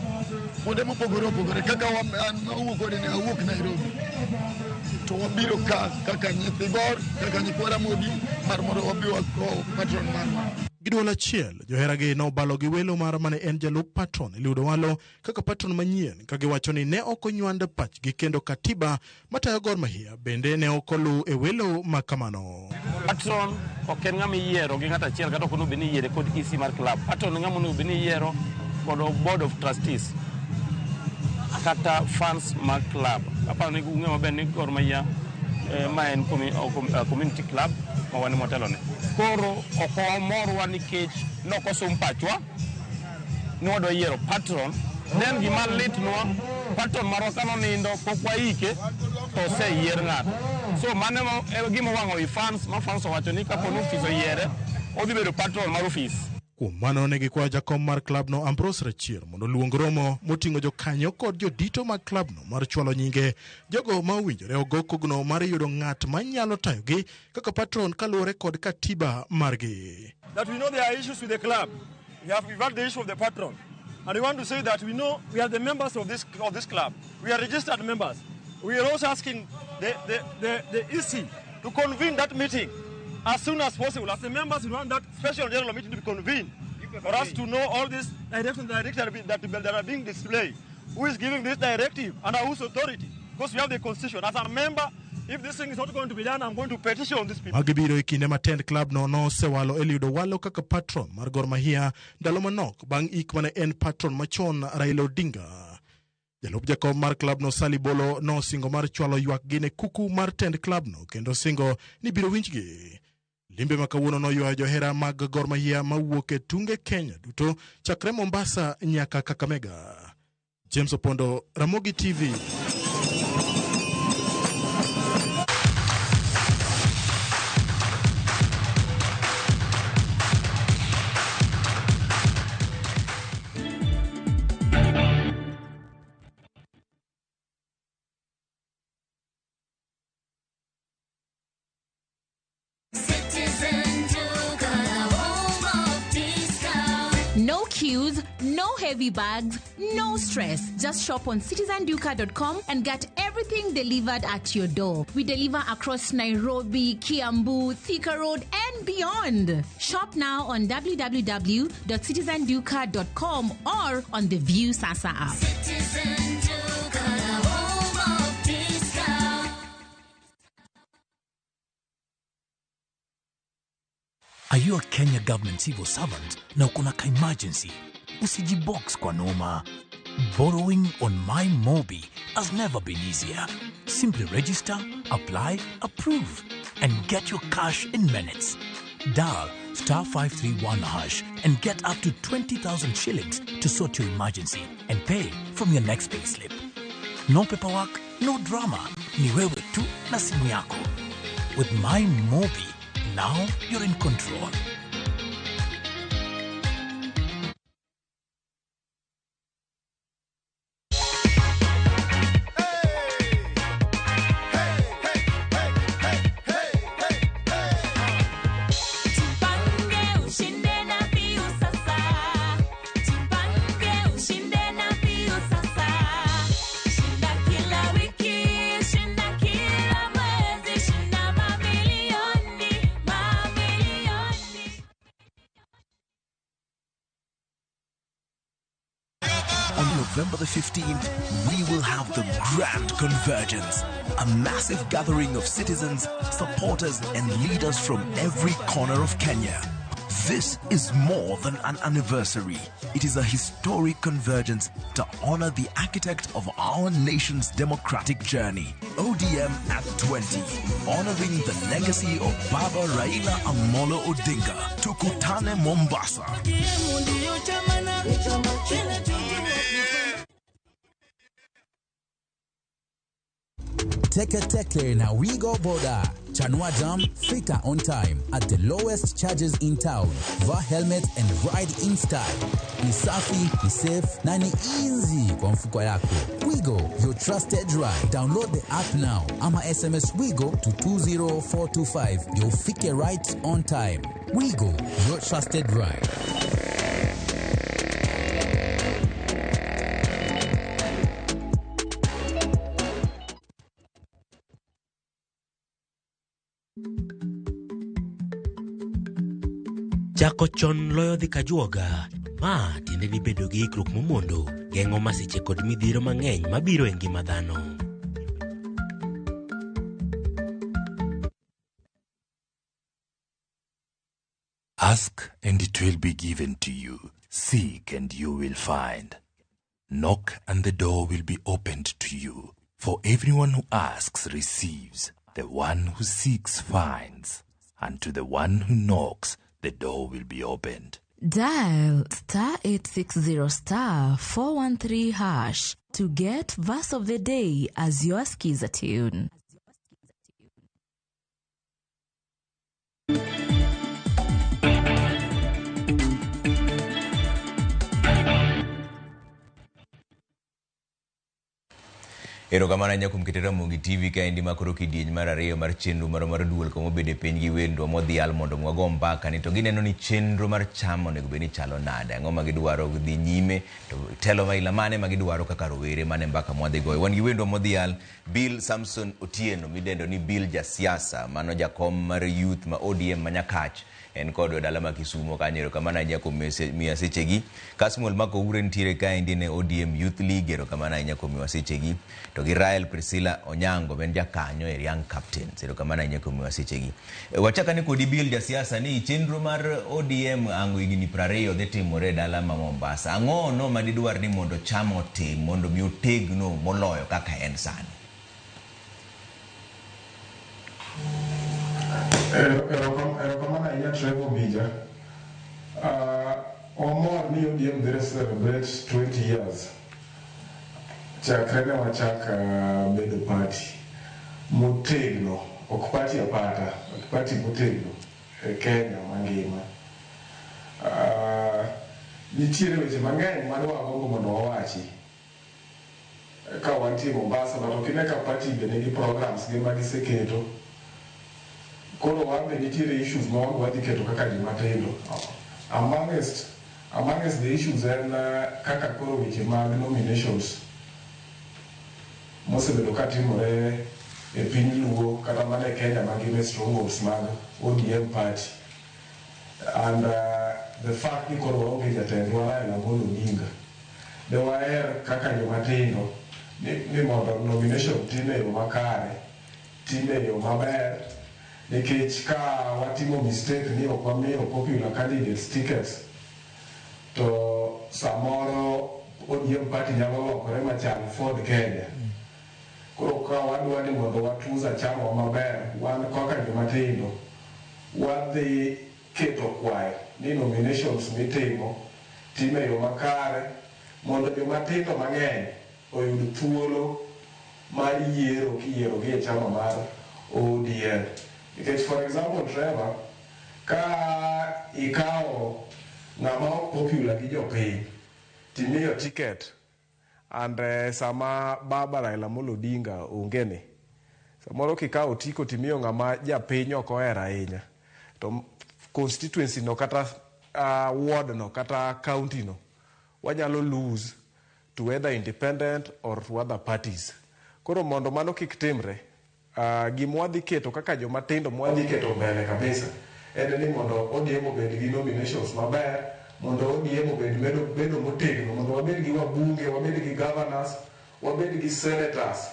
kuonde mopogore opogore. Kaka an mawuok kode ni awuok Nairobi, to wabiro ka kaka nyithi Gor, kaka nyikwa Ramogi mar mondo wabi wakow patron marwa. Gi duol achiel, joheragi nobalo gi welo mar mane en jalup patron Eliud Owalo kaka patron manyien ka giwacho ni ne ok onywand pachgi kendo katiba matayo Gor Mahia bende ne ok oluw e welo ma kamano. Patron ok en ng'ama iyiero gi ng'ato achiel kata ok onego bed ni iyiere kod EC mar club. Patron en ng'ama onego bed ni iyiero kod board of trustees kata fans mag club. Aparo ni ung'eyo maber ni Gor Mahia ma en community club ma wan motelone. Koro ok omorwa nikech nokosum pachwa ni wadwa yiero patron. Then gima litnwa, patron marwa kanonindo pok waike to oseyier ng'ato. So mano e gima owang'o i fans, ma fans owacho ni kapo ni ofis oyiere, odhi bedo patron mar ofis. Kuom mano ne gikwayo jakom mar klabno Ambrose Rachier mondo oluong romo moting'o jokanyo kod jodito mag klabno mar chwalo nyinge jogo ma owinjore ogo kogno mar yudo ng'at ma nyalo tayogi kaka patron kaluwore kod katiba margi. That we know there are issues with the club. We've had the issue of the patron. And we want to say that we know we are the members of this club. We are registered members. We are also asking the EC to convene that meeting as soon as possible. As the members, we want that special general meeting to be convened for us to know all these directions that are being displayed. Who is giving this directive and whose authority? Because we have the constitution. As a member, if this thing is not going to be done, I'm going to petition these people. Magi biro e kinde ma tend klabno nosewalo Eliud Owalo kaka patron mar Gor Mahia ndalo manok bang' ik mane en patron machon Raila Odinga. Jalup jakom mar klabno Sally Bolo nosingo mar chwalo ywakgi ne kuku mar tend klabno kendo singo ni biro winjgi. Limbe ma kawuono noywayo johera mag Gor Mahia mawuok e tunge Kenya duto chakre Mombasa nyaka Kakamega. James Opondo, Ramogi TV. No queues, no heavy bags, no stress. Just shop on citizenduka.com and get everything delivered at your door. We deliver across Nairobi, Kiambu, Thika Road, and beyond. Shop now on www.citizenduka.com or on the View Sasa app. Citizen Duka. Are you a Kenya government civil servant na uko na ka emergency? Usijibox kwa noma. Borrowing on MyMobi has never been easier. Simply register, apply, approve, and get your cash in minutes. Dial star 531 hash and get up to 20,000 shillings to sort your emergency and pay from your next payslip. No paperwork, no drama. Ni wewe tu na simu yako. With MyMobi, now you're in control. Jipange ushinde na Piu sasa. Jipange ushinde na Piu sasa. Shinda kila wiki, shinda kila mwezi, shinda mamilioni, mamilioni. On November the 15th, we will have the Grand Convergence, a massive gathering of citizens, supporters, and leaders from every corner of Kenya. This is more than an anniversary. It is a historic convergence to honor the architect of our nation's democratic journey, ODM at 20, honoring the legacy of Baba Raila Amolo Odinga. Tukutane Mombasa. Teke Teke na Wigo Boda. Chanua Jam, fika on time at the lowest charges in town. Vaa helmet and ride in style. Ni safi, ni safe na ni easy kwa mfuko yako. Wigo, your trusted ride. Download the app now ama SMS Wigo to 20425 ndio ufike right on time. Wigo, your trusted ride. Chako chon loyo dhi kajuoga. Ma tiende ni bedo gi ikruok momondo geng'o masiche kod midhiero mang'eny mabiro e ngima dhano. Ask and it will be given to you. Seek and you will find. Knock and the door will be opened to you. For everyone who asks receives. The one who seeks finds. And to the one who knocks, the door will be opened. Dial star 860 star 413 hash to get verse of the day as your skiza tune. Erokamano ahinya kuom keto Ramogi TV kaendi ma koro kidieny mar ariyo mar chenro marwa mar duol kama obedo e piny gi wendwa modhial mondo wago mbaka ni to gineno ni chenro mar chama onego bed ni chalo nade, ang'o ma gidwaro dhi nyime, to telo maila mane ma gidwaro kaka rowere mane mbaka mwadhi goyo. Wan gi wendwa modhial Bill Samson Otieno midendo ni Bill Jasiasa, mano jakom mar youth ma ODM ma Nyakach en kodwa e dala ma Kisumo kanyo. Erokamano ahinya kuom miya sechegi. Kasmuel Makoure nitiere kaendi ne ODM Youth League, erokamano ahinya kuom miwa sechegi. To gi Rael Priscilla Onyango ma en jakanyo e Young Captains, erokamano ahinya kuom miwa sechegi. Wachak ane kodi Bill Jasiasa ni chenro mar ODM ango higni 20 dhi timore e dala ma Mombasa. Ang'o no ma didwar ni mondo chama otim mondo mi otegno moloyo kaka en sani? Erokamano ahinya Trevor Bija. Wamor ni ODM dhi celebrate 20 years chakre ne wachak bedo party motegno, ok party apata, ok party motegno e Kenya mangima. Nitiere weche mang'eny mane wagombo mondo wawachi ka wantie Mombasa, but ok ine ka party be nigi programs gi magiseketo. Koro wan be nitiere issues ma wan wadhi keto kaka joma tindo. Amongst the issues en kaka koro weche mag nominations mosebedo katimore e piny Luo kata mana e Kenya mangima e strongholds mag ODM party. And the fact ni koro waonge jatendwa Raila Amolo Odinga. De waher kaka joma tindo ni mondo nomination tim e yo makare, tim e yo maber, Nikech ka watimo mistake ni ok wamiyo popular candidates tickets, to samoro ODM party nyalo lokore machal Ford Kenya. Koro ka wadwa ni mondo watunza chama maber, wan kaka joma tindo, wadhi keto kwayo ni nominations mitimo time e yo makare mondo joma tindo mang'eny oyud thuolo mar yiero kiyiero gi e chama mar ODM. Nikech for example Trevor, ka ikawo ng'ama ok popular gi jopiny timiyo ticket and sama baba Raila Amolo Odinga onge ni samoro kikawo otiko timiyo ng'ama japiny ok ohero ahinya to constituency no kata ward no kata county no wanyalo lose to either independent or to other parties. Koro mondo mano kik timre, gima wadhi keto kaka joma tindo mwadhi keto mbele kabisa en ni mondo ODM obed gi nominations maber, mondo ODM obed medo bedo motegno, mondo wabed gi wabunge, wabed gi governors, wabed gi senators,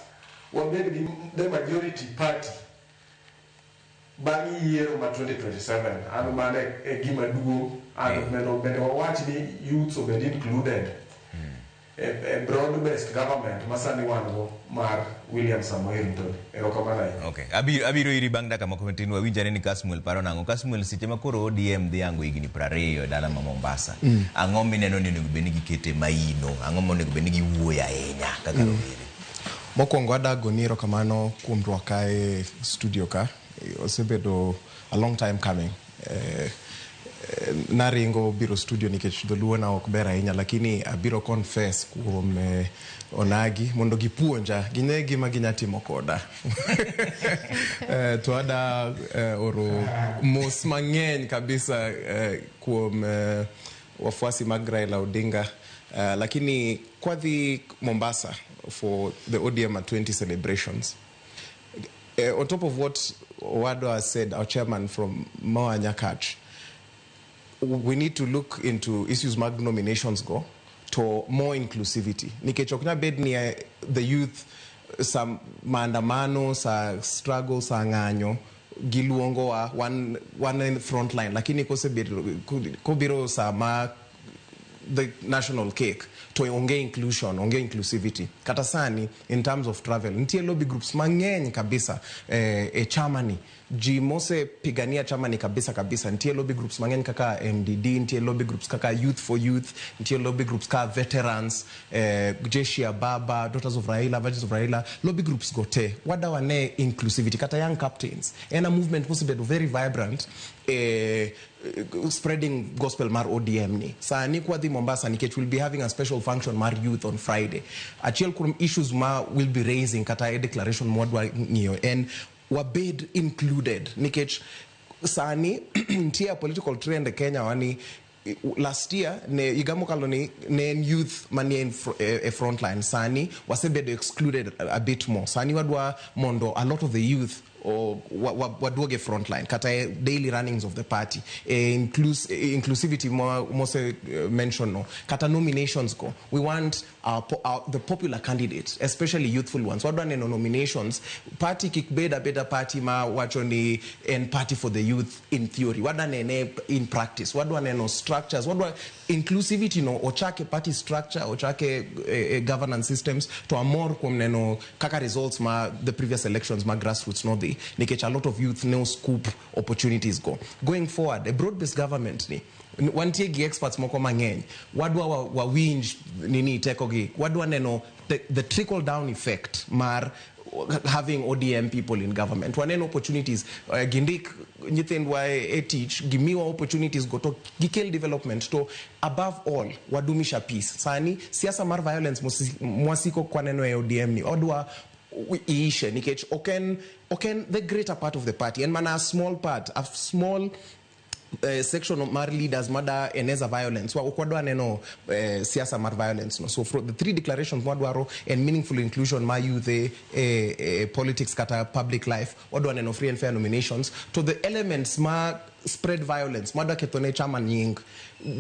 wabed gi the majority party bang' yiero ma 2027. An mano e gima duong' and bende wawach ni youths obed included e broad based government ma sani wan go mar William Samoei Ruto. Erokamano ahinya. Okay. Abiro iri bang' dakika moko matin wawinj ane ni Kasmuel paro nang'o. Kasmuel seche ma koro ODM dhi yango higni 20 e dala ma Mombasa. Ang'o mineno ni onego bed ni gikete maino? Ang'o monego bed ni giwuoyo ahinya kaka rowere? Mokwongo adagoni erokamano kuom rwaka e studio ka. Osebedo a long time coming. Naringo biro studio nikech dholuo na ok ber ahinya, lakini abiro confess kuom onagi mondo gipuonja gine gima ginya timo koda. To ada oro mos mang'eny kabisa kuom wafuasi mag Raila Odinga. Lakini kwadhi Mombasa for the ODM at 20 celebrations, on top of what Owado has said, our chairman from Moa Nyakach, we need to look into issues mag nominations go to more inclusivity. Nikech ok nyal bed ni the youth sa maandamano, sa struggle, sa ng'anyo giluongo wa wan in front line, lakini kosebedo kobiro sa ma the national cake to onge inclusion, onge inclusivity. Kata sani in terms of travel nitie lobby groups mang'eny kabisa e chama ni ji mosepigania chama ni kabisa kabisa. Nitie lobby groups mang'eny kaka MDD, nitie lobby groups kaka Youth for Youth, nitie lobby groups kaka veterans, Jeshi ya Baba, Daughters of Raila, Virgins of Raila. Lobby groups go te wadawa ne inclusivity. Kata Young Captains en a movement mosebedo very vibrant spreading gospel mar ODM ni. Sani kwadhi Mombasa nikech we'll be having a special function mar youth on Friday, achiel kuom issues ma we'll be raising kata e declaration mwadwa ng'iyo en wabed included, nikech sani nitie a political trend e Kenya wani last year ne higa mokalo ni ne en youth manie e front line. Sani wasebedo excluded a bit more. Sani wadwa mondo a lot of the youth waduoge front line kata e daily runnings of the party, inclusivity mose mention no, kata nominations go, we want the popular candidates, especially youthful ones. Wadwa neno nominations party kik bed abeda party ma wacho ni en party for the youth in theory. Wadwa nene in practice, wadwa neno structures, wadwa inclusivity no ochake party structure, ochake governance systems. To amor kuom neno kaka results ma the previous elections ma grassroots nodhi, nikech a lot of youth no scoop opportunities go. Going forward, a broad based government ni wantie gi experts moko mang'eny, wadwa wawinj nini tekogi, wadwa neno the trickle down effect mar having ODM people in government. Waneno opportunities, gindik nyithindwa e tich, gimiwa opportunities go to gikel development, to above all wadumisha peace. Sani siasa mar violence mwasiko kwaneno e ODM ni odwa iishe, nikech oken the greater part of the party, en mana a small part, a small section mar leaders mada eneza violence. Wa ok wadwa neno siasa mar violence no. So for the three declarations mwadwaro en meaningful inclusion ma youth e politics kata public life, wadwa neno free and fair nominations, to the elements ma spread violence madwa ketho ne chama nying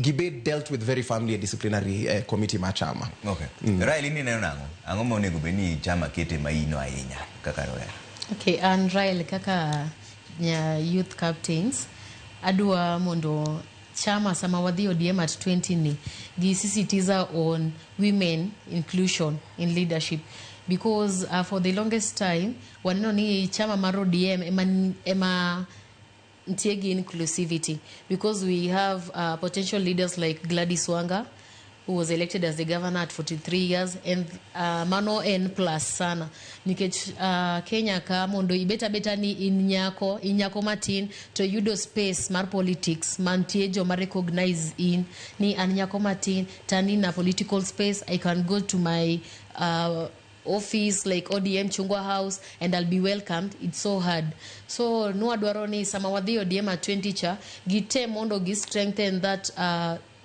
gibed dealt with very firmly e disciplinary committee ma chama. Okay. Rael, in ineno nang'o? Ang'o ma onego bed ni chama kete maino ahinya kaka rowere? Okay, an Rael kaka youth captains adwa mondo chama sama wadhi ODM at 20 ni gi sisitiza on women inclusion in leadership, because for the longest time waneno ni chama mar ODM ema nitie gi inclusivity, because we have potential leaders like Gladys Wanga, who was elected as the governor at 43 years, and mano en plus sana nikech Kenya ka mondo ibet abeta ni in nyako matin to yudo space mar politics mantie joma recognize in ni an nyako matin to an in a political space, I can go to my office like ODM Chungwa House and I'll be welcomed. It's so hard. So nwadwaro ni sama wadhi ODM at 20 cha gitem mondo gi strengthen that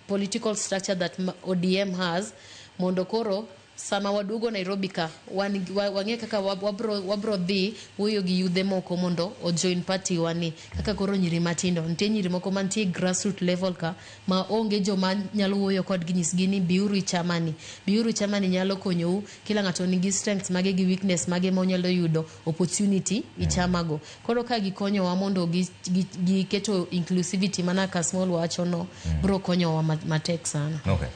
political structure that ODM has, mondo koro sama waduogo Nairobi ka wang'e kaka wabro dhi wuoyo gi yudhe moko mondo ojoin party wa ni. Kaka koro nyiri matindo, nitie nyiri moko mantie grassroot level ka ma onge joma nyalo wuoyo kodgi, nyisgi ni biuru chamani, biuru chamani nyalo konyou. Kila ng'ato nigi strengths mage gi weakness mage ma onyalo yudo opportunity i chamago. Koro ka gikonyowa mondo giketo inclusivity mana ka Small wacho no, bro konyowa matek sana. Okay.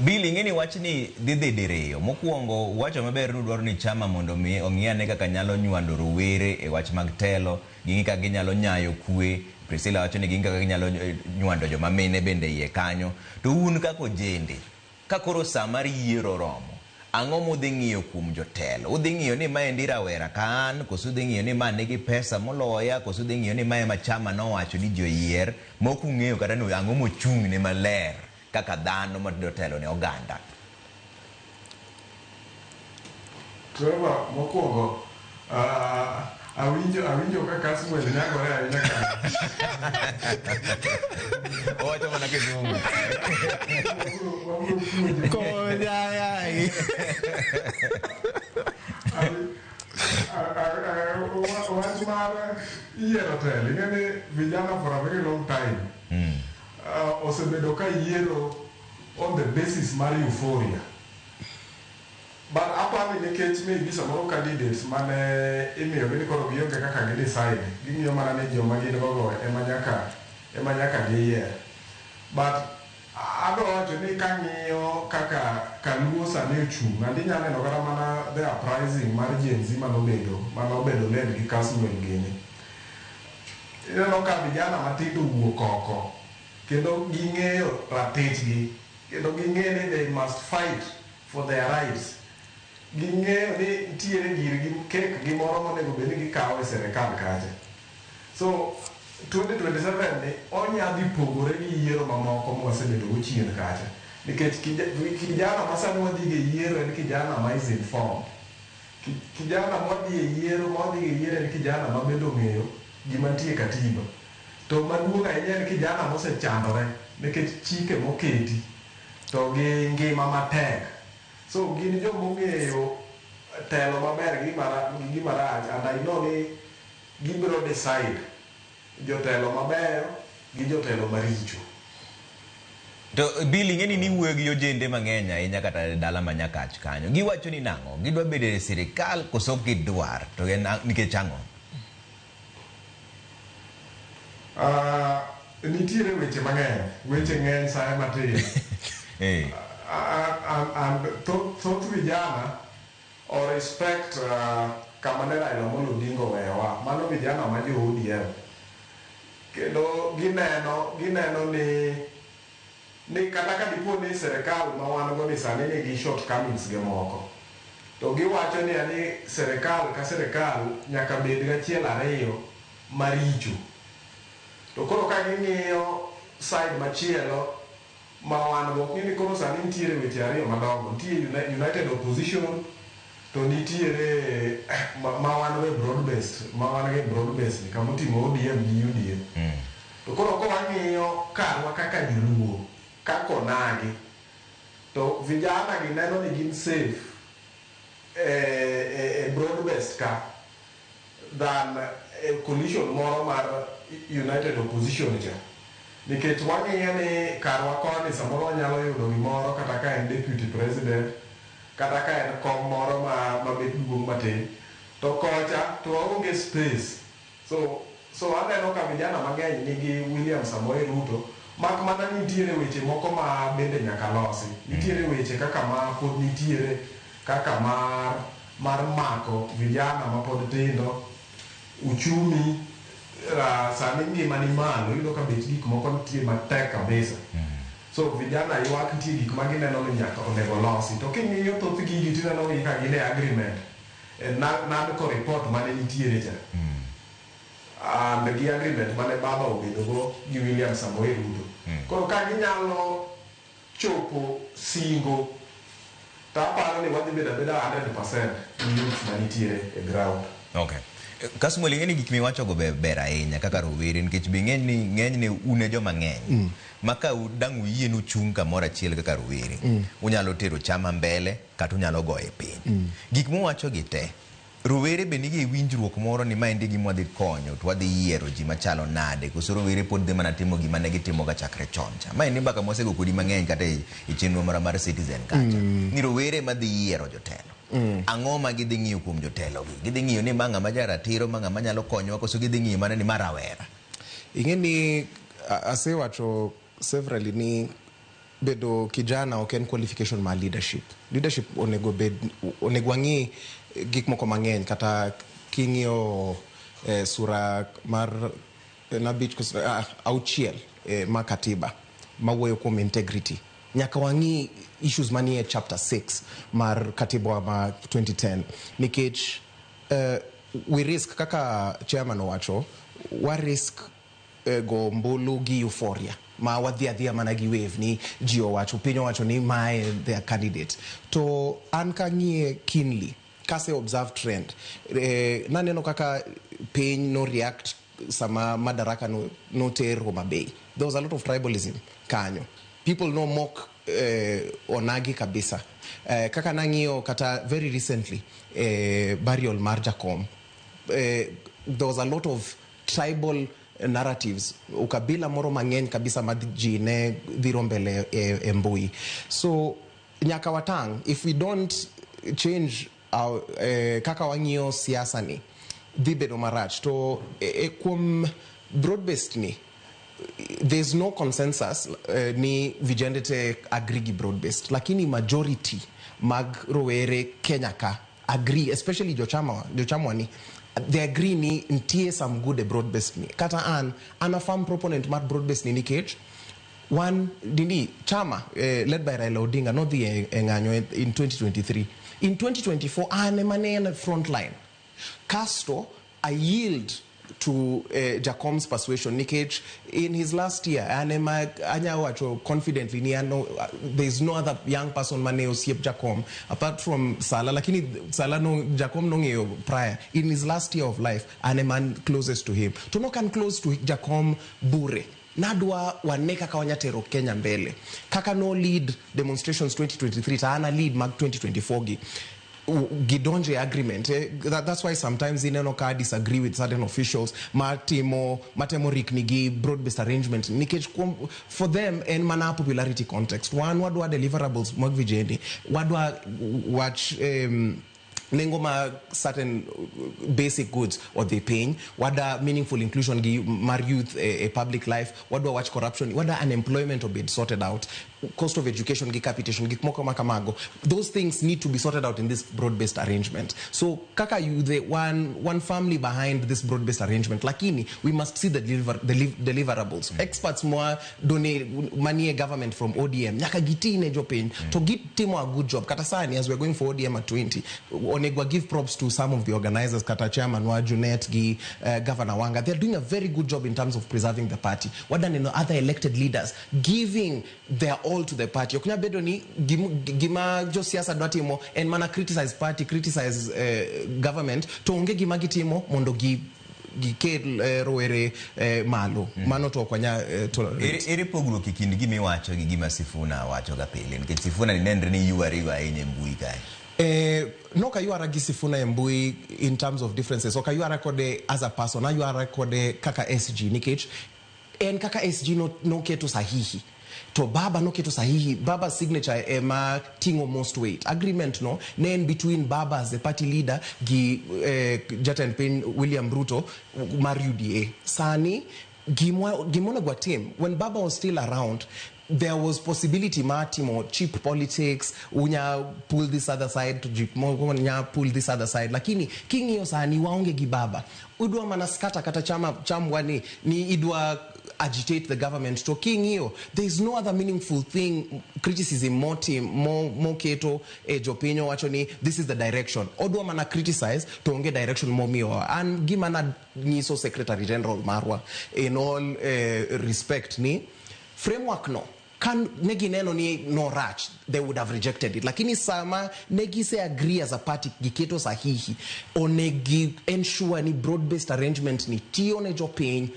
Bill, ing'e ni wach ni dhi diriyo. Mokwongo, wacho maber ni udwaro ni chama mondo mi ong'i ane kaka nyalo nywando rowere e wach mag telo, ging'i kaka ginyalo nyayo kwe. Priscilla wacho ni ging'i kaka ginyalo nywando joma mine bende iye kanyo. To un kaka ojende, ka koro sa mar yiero oromo, ang'o mudhi ng'iyo kuom jotelo? Udhi ng'iyo ni maendi rawera ka an, koso udhi ng'iyo ni ma nigi pesa moloya, koso udhi ng'iyo ni mae ma chama nowacho ni ji oyier, mok ung'eyo kata ni ang'o mochung' ne maler kaka dhano madwa telo ne oganda? Trevor, mokwongo, awinjo ka Kasmuel nyagore ahinya ka. Owacho mana kizungu. Konya yai. Wach mar yiero telo, ing'e ni vijana for a very long time osebedo ka yiero on the basis mar euphoria. But apani nikech maybe samoro candidates mane imiyogi ni koro gionge kaka gi decide, ging'iyo mana ni joma gin gogo ema nyaka giyier. But adwa wacho ni kang'iyo kaka Kaluo sani ochung', and inya neno kata mana the uprising mar Gen Z manobedo led gi Kasmuel gini. Ineno ka vijana matindo wuok oko kendo ging'eyo ratichgi kendo ging'eyo ni they must fight for their rights. Ging'eyo ni nitiere girgi kek gi moro monego bed ni gikawo e sirikal kacha. So 2027 ni onya dhi pogore gi yiero mamoko mwasebedo go chien kacha. Nikech kijana ma sani wadhi go e yiero en kijana ma is informed. Kijana mwadhi e yiero en kijana ma bende ong'eyo gima nitie e katiba. To maduong' ahinya en kijana mosechandore nikech chike moketi to gi ngima matek. So gin jomong'eyo telo maber gi gima rach, and I know ni gibiro decide jotelo mabeyo gi jotelo maricho. To Bill, ing'e ni niwuoyo gi ojende mang'eny ahinya kata dala ma Nyakach kanyo. Giwacho ni nang'o? Gidwa bedo e sirikal koso ok gidwar? To en nikech ang'o? Nitiere weche mang'eny, weche ng'eny saye matin. And thoth vijana o respect kama ne Raila Amolo Odinga oweyowa. Mano vijana ma jo ODM. Kendo gineno ni kata ka dipo ni sirikal ma wan go ni sani nigi shortcomings ge moko, to giwacho ni sirikal ka sirikal nyaka bed gachiel ariyo maricho. To koro ka ging'iyo side machielo ma wan go, ok ni koro sani nitiere weche ariyo madongo. Nitie United Opposition to nitiere ma wan go e broad based, ma wan go e broad based ni kama oting'o ODM gi UDA. To koro ka wang'iyo karwa kaka joluo, kaka onagi, to vijana gi neno ni gin safe e broad based ka than e coalition moro mar United Opposition cha. Nikech wang'iyo ni karwa koni samoro wanyalo yudo gimoro kata ka en deputy president, kata ka en kom moro ma bet duong' matin. To kocha to waonge space. So So aneno ka vijana mang'eny nigi William Samoei Ruto, mak mana nitiere weche moko ma bende nyaka losi. Nitiere weche kaka ma pod nitiere kaka mar mako vijana ma pod tindo, uchumi sani ngima ni malo, iyudo ka bech gik moko nitie matek kabisa. So vijana ywak, nitie gik ma gineno ni nyaka onego losi. To king'iyo thoth gigi tineno gi ka gin e agreement. E NADCO report mane nitiere cha. And gi agreement mane baba obedogo gi William Samoei Ruto. Koro ka ginyalo chopo singo, to aparo ni wadhi bedo abeda 100% gi youth manitiere e ground. Okay. Kasmuel, ing'e ni gik miwachogo be ber ahinya kaka rowere, nikech be ng'eny ni ng'enyne un e joma ng'eny ma ka dang' uyie nuchung' kamoro achiel kaka rowere, unyalo tero chama mbele kata unyalo goye piny. Gik muwachogi te, rowere be nigi winjruok moro ni maendi gima wadhi konyo to wadhi yiero ji machalo nade, koso rowere pod dhi mana timo gima ne gitimoga chakre chon cha? Maendi mbaka mwasego kodi mang'eny kata e chenro mara mar Citizen kacha, ni rowere madhi yiero jotelo, ang'o ma gidhi ng'iyo kuom jotelogi? Gidhi ng'iyo ni ma ng'ama jaratiro, ma ng'ama nyalo konyowa, koso gidhi ng'iyo mana ni ma rawera? Ing'e ni asewacho severally ni bedo kijana ok en qualification mar leadership. Leadership onego bed, onego wang'i gik moko mang'eny. Kata king'iyo sura mar 5 6 ma katiba mawuoyo kuom integrity, nyaka wang'i issues manie chapter 6 mar katiba ma 2010, nikech we risk, kaka chairman owacho, wa risk go ombulu gi euphoria ma wadhi adhiya mana gi wave ni ji owacho, piny owacho ni mae their candidate. To an kang'iye keenly, kase observe trend, naneno kaka piny no react sama Madaraka noter Homa Bay. There was a lot of tribalism kanyo, people no mock onagi kabisa. Kaka nang'iyo kata very recently burial mar Jakom, there was a lot of tribal narratives, ukabila moro mang'eny kabisa ma ji ne dhiro mbele e mbui. So nyaka watang'. If we don't change our, kaka wang'iyo siasa ni dhi bedo marach. To kuom broad based ni, there's no consensus ni vijende te agree gi broad based, lakini majority mag rowere Kenya ka agree, especially jochama, jochamwa ni they agree ni nitie some good e broad based ni. Kata an a firm proponent mar broad based ni, nikech one dini chama led by Raila Odinga nodhi e ng'anyo in 2023. In 2024 an ema ne en front line. Kasto I yield to Jacom's persuasion, nikech in his last year an ema anya wacho confidently ni ano, there is no other young person mane osiep Jacom apart from Sala, lakini Sala no Jacom nong'eyo prior. In his last year of life an ema an closest to him. To nok an close to Jacom bure, nadwa wane kaka wanya tero Kenya mbele. Kaka no lead demonstrations 2023, to ana lead mag 2024 gi gidonje agreement. That's why sometimes ineno ka disagree with certain officials matimo matemo rikni gi broad based arrangement, nikech for them en mana popularity context. Wan wadwa deliverables mag vijende, wadwa wach nengo ma certain basic goods odhi piny, wada meaningful inclusion gi mar youth e public life, wadwa wach corruption, wada unemployment obed sorted out, cost of education gi capitation, gik moko ma kamago. Those things need to be sorted out in this broad based arrangement. So kaka you, the one family behind this broad based arrangement, lakini we must see the deliverables. Experts mwa done manie government from ODM nyaka gitine jopiny to gitimo a good job. Kata sani as we're going for ODM at 20, onego give props to some of the organizers, kata chairman wa Junet gi Governor Wanga. They're doing a very good job in terms of preserving the party. Wadaneno other elected leaders giving their all to the party. Ok nyal bedo ni gima josiasa dwa timo en mana criticize party, criticize government, to onge gima gitimo mondo gi gikel rowere malo. Mano to ok wanyal tolerate. Ere pogruok e kind gima iwacho gi gima Sifuna wacho ga pile? Nikech Sifuna ni nenre ni ywari go ahinya e mbui kae. Nok aywara gi Sifuna e mbui in terms of differences. Ok aywara kode as a person, aywara kode kaka SG, nikech en kaka SG noketo sahihi. To Baba noketo sahihi, Baba signature ema ting'o most weight. Agreement no ne en between Baba as the party leader gi jatend piny William Ruto mar UDA. Sani gimonego watim, when Baba was still around, there was possibility mar timo cheap politics, unya pull this other side, nya pull this other side. Lakini king'iyo sani waonge gi Baba, udwa mana scatter kata chama chamwa ni idwa agitate the government. To king'iyo, there is no other meaningful thing, criticism motim moketo e jopiny owacho ni this is the direction. Odwa mana criticize to onge direction momiyowa. An gima nanyiso Secretary General marwa in all respect ni framework no kan ne gineno ni no rach, they would have rejected it. Lakini sama ne gise agree as a party, giketo sahihi, onegi ensure ni broad based arrangement ni tiyo ne jopiny,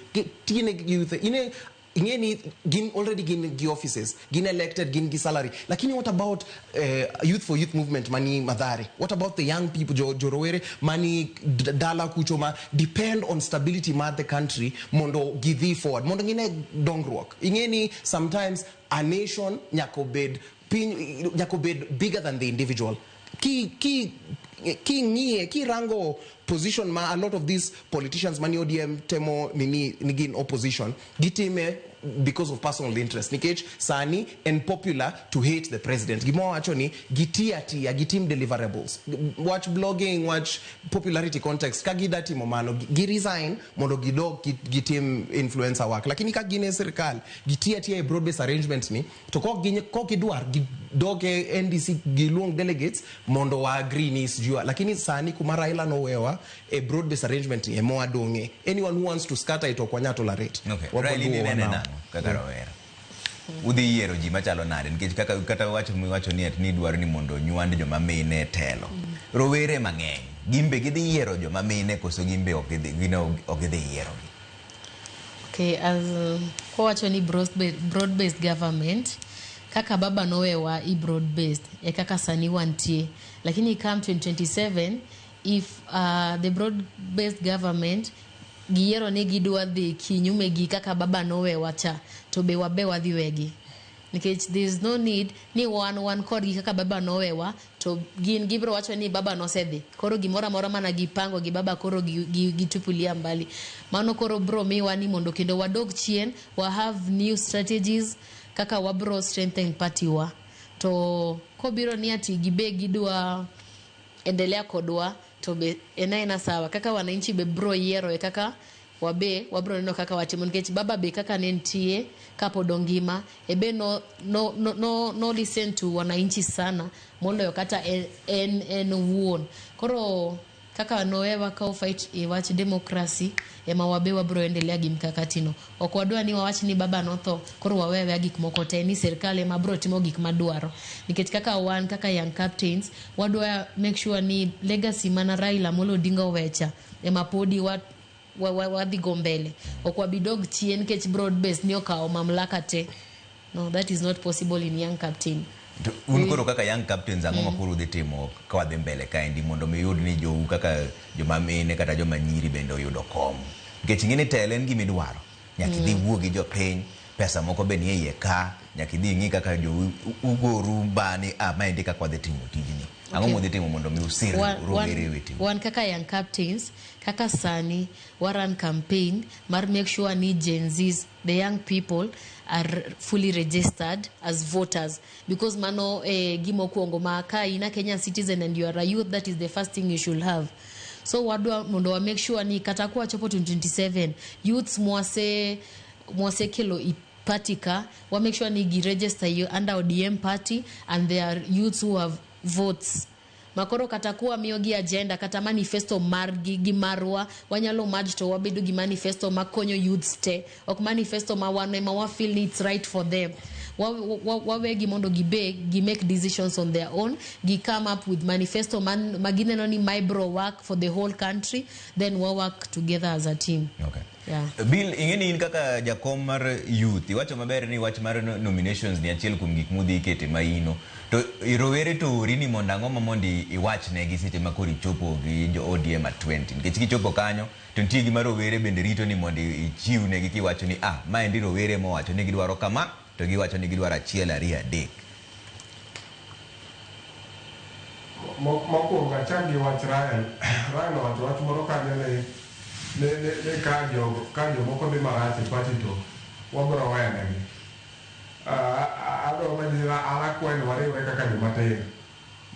tiyo ne youth. Ine ing'e ni gin already gin gi offices, gin elected, gin gi salary. Lakini what about youth for youth movement mani Mathare? What about the young people, jorowere mani dala kucho ma depend on stability mar the country mondo gidhi forward, mondo gine dongruok? Ing'e ni sometimes a nation nyaka bed piny, nyaka bed bigger than the individual. Ki ng'iye, ki rango position ma a lot of these politicians mani ODM temo nini ni gin opposition, gitime because of personal interest, nikech sani en popular to hate the president. Gima wacho ni giti atiya, gitim deliverables, wach blogging, wach popularity context. Ka gida timo mano, gi resign mondo gidog gitim influencer work. Lakini ka gin e sirikal, giti atiya e broad based arrangement ni to kok gidwar gidog e NDC, giluong delegates mondo wa agree ni sijua. Lakini sani kuma Raila nowewa e broad based arrangement ni ema wadong'e. Anyone who wants to scatter it ok wanyal tolerate. Raila, inene nang'o kaka rawera? Udhi yiero ji machalo nade? Nikech kaka kata wacho miwacho ni ati ni dwaro ni mondo nywand joma mine e telo. Rowere mang'eny, gin be gidhi yiero joma mine koso gin be ok gidhi yierogi? Okay, as kowacho ni broad based government, kaka Baba nowewa i broad based e kaka sani wantie. Lakini come 2027, if the broad based government giyiero ni gidwa dhi kinyume gi kaka Baba nowewa cha, to be wabe wadhi wegi, nikech there is no need ni wan kodgi kaka Baba nowewa to gin gibiro wacho ni Baba nosedhi, koro gimoro amora mana gipango gi Baba koro gitupilia mbali. Mano koro bro miwa ni mondo kendo wadog chien, wa have new strategies kaka wabro strengthen party wa. To kobiro ni ati gibe gidwa endelea kodwa, to be en aena sawa. Kaka wananchi be bro yiero e kaka wabe wabro neno kaka watimo, nikech Baba be kaka ne nitie kapod ongima e be no listen to wananchi sana moloyo kata en owuon. Koro kaka nowewa ka fight e wach democracy, ema wabe wabro endelea gi mkakati no. Ok wadwa ni wawach ni Baba notho koro wawewe gik moko te, ni sirikal ema bro timo gik madwaro, nikech kaka wan kaka young captains wadwa make sure ni legacy mana Raila Amolo Odinga owecha ema podi wadhi go mbele. Ok wabidog chien nikech broad base ni okawo mamlaka te. No, that is not possible in young captain. To un koro kaka young captains, ang'o ma koro udhi timo ka wadhi mbele kaendi mondo mi yud ni jou kaka joma mine kata joma nyiri bende oyudo kom? Nikech ing'e ni telo en gima idwaro, nyaka idhi wuo gi jopiny, pesa moko be nie iye ka, nyaka idhi ing'i kaka jou ugoru mbani maendi kaka wadhi timo tijni. Ang'o mudhi timo mondo mi usir rowere weteu? Wan kaka young captains, kaka sani waran campaign mar make sure ni Gen Zs, the young people, are fully registered as voters, because mano gimokwongo ma ka in a Kenyan citizen and you are a youth, that is the first thing you should have. So wadwa mondo wa make sure ni kata kwachopo 2027, youths mwase kelo i party ka, wa make sure ni gi register you under ODM party and they are youths who have votes. Makoro kata kuwa miyogi agenda kata manifesto margi gi marwa wanyalo merge to wabedo gi manifesto makonyo youths te, ok manifesto ma wan ema wa feel ni it's right for them. Wawegi mondo gibe gi make decisions on their own, gi come up with manifesto man magineno ni my bro work for the whole country, then we work together as a team. Yeah. Bill, ing'e ni in kaka jakom mar youth, iwacho maber ni wach mar nominations ni achiel kuom gik mudhi ikete maino. To rowere to ori ni mondo ang'o ma mondo iwachnegi seche ma koro ichopo gi jo ODM at 20? Nikech kichopo kanyo to nitie gima rowere bende rito ni mondo ichiwnegi kiwacho ni maendi rowere mowacho ni gidwaro kama. to giwacho ni gidwaro achiel ariyo adek. Mokwongo achak gi wach Rael. Rael owacho wach moro kanyo ni ka jomoko dhi marach e party to wabro wenegi. Adwa manyisi ni an akwayo ni wariwre kaka joma tindo.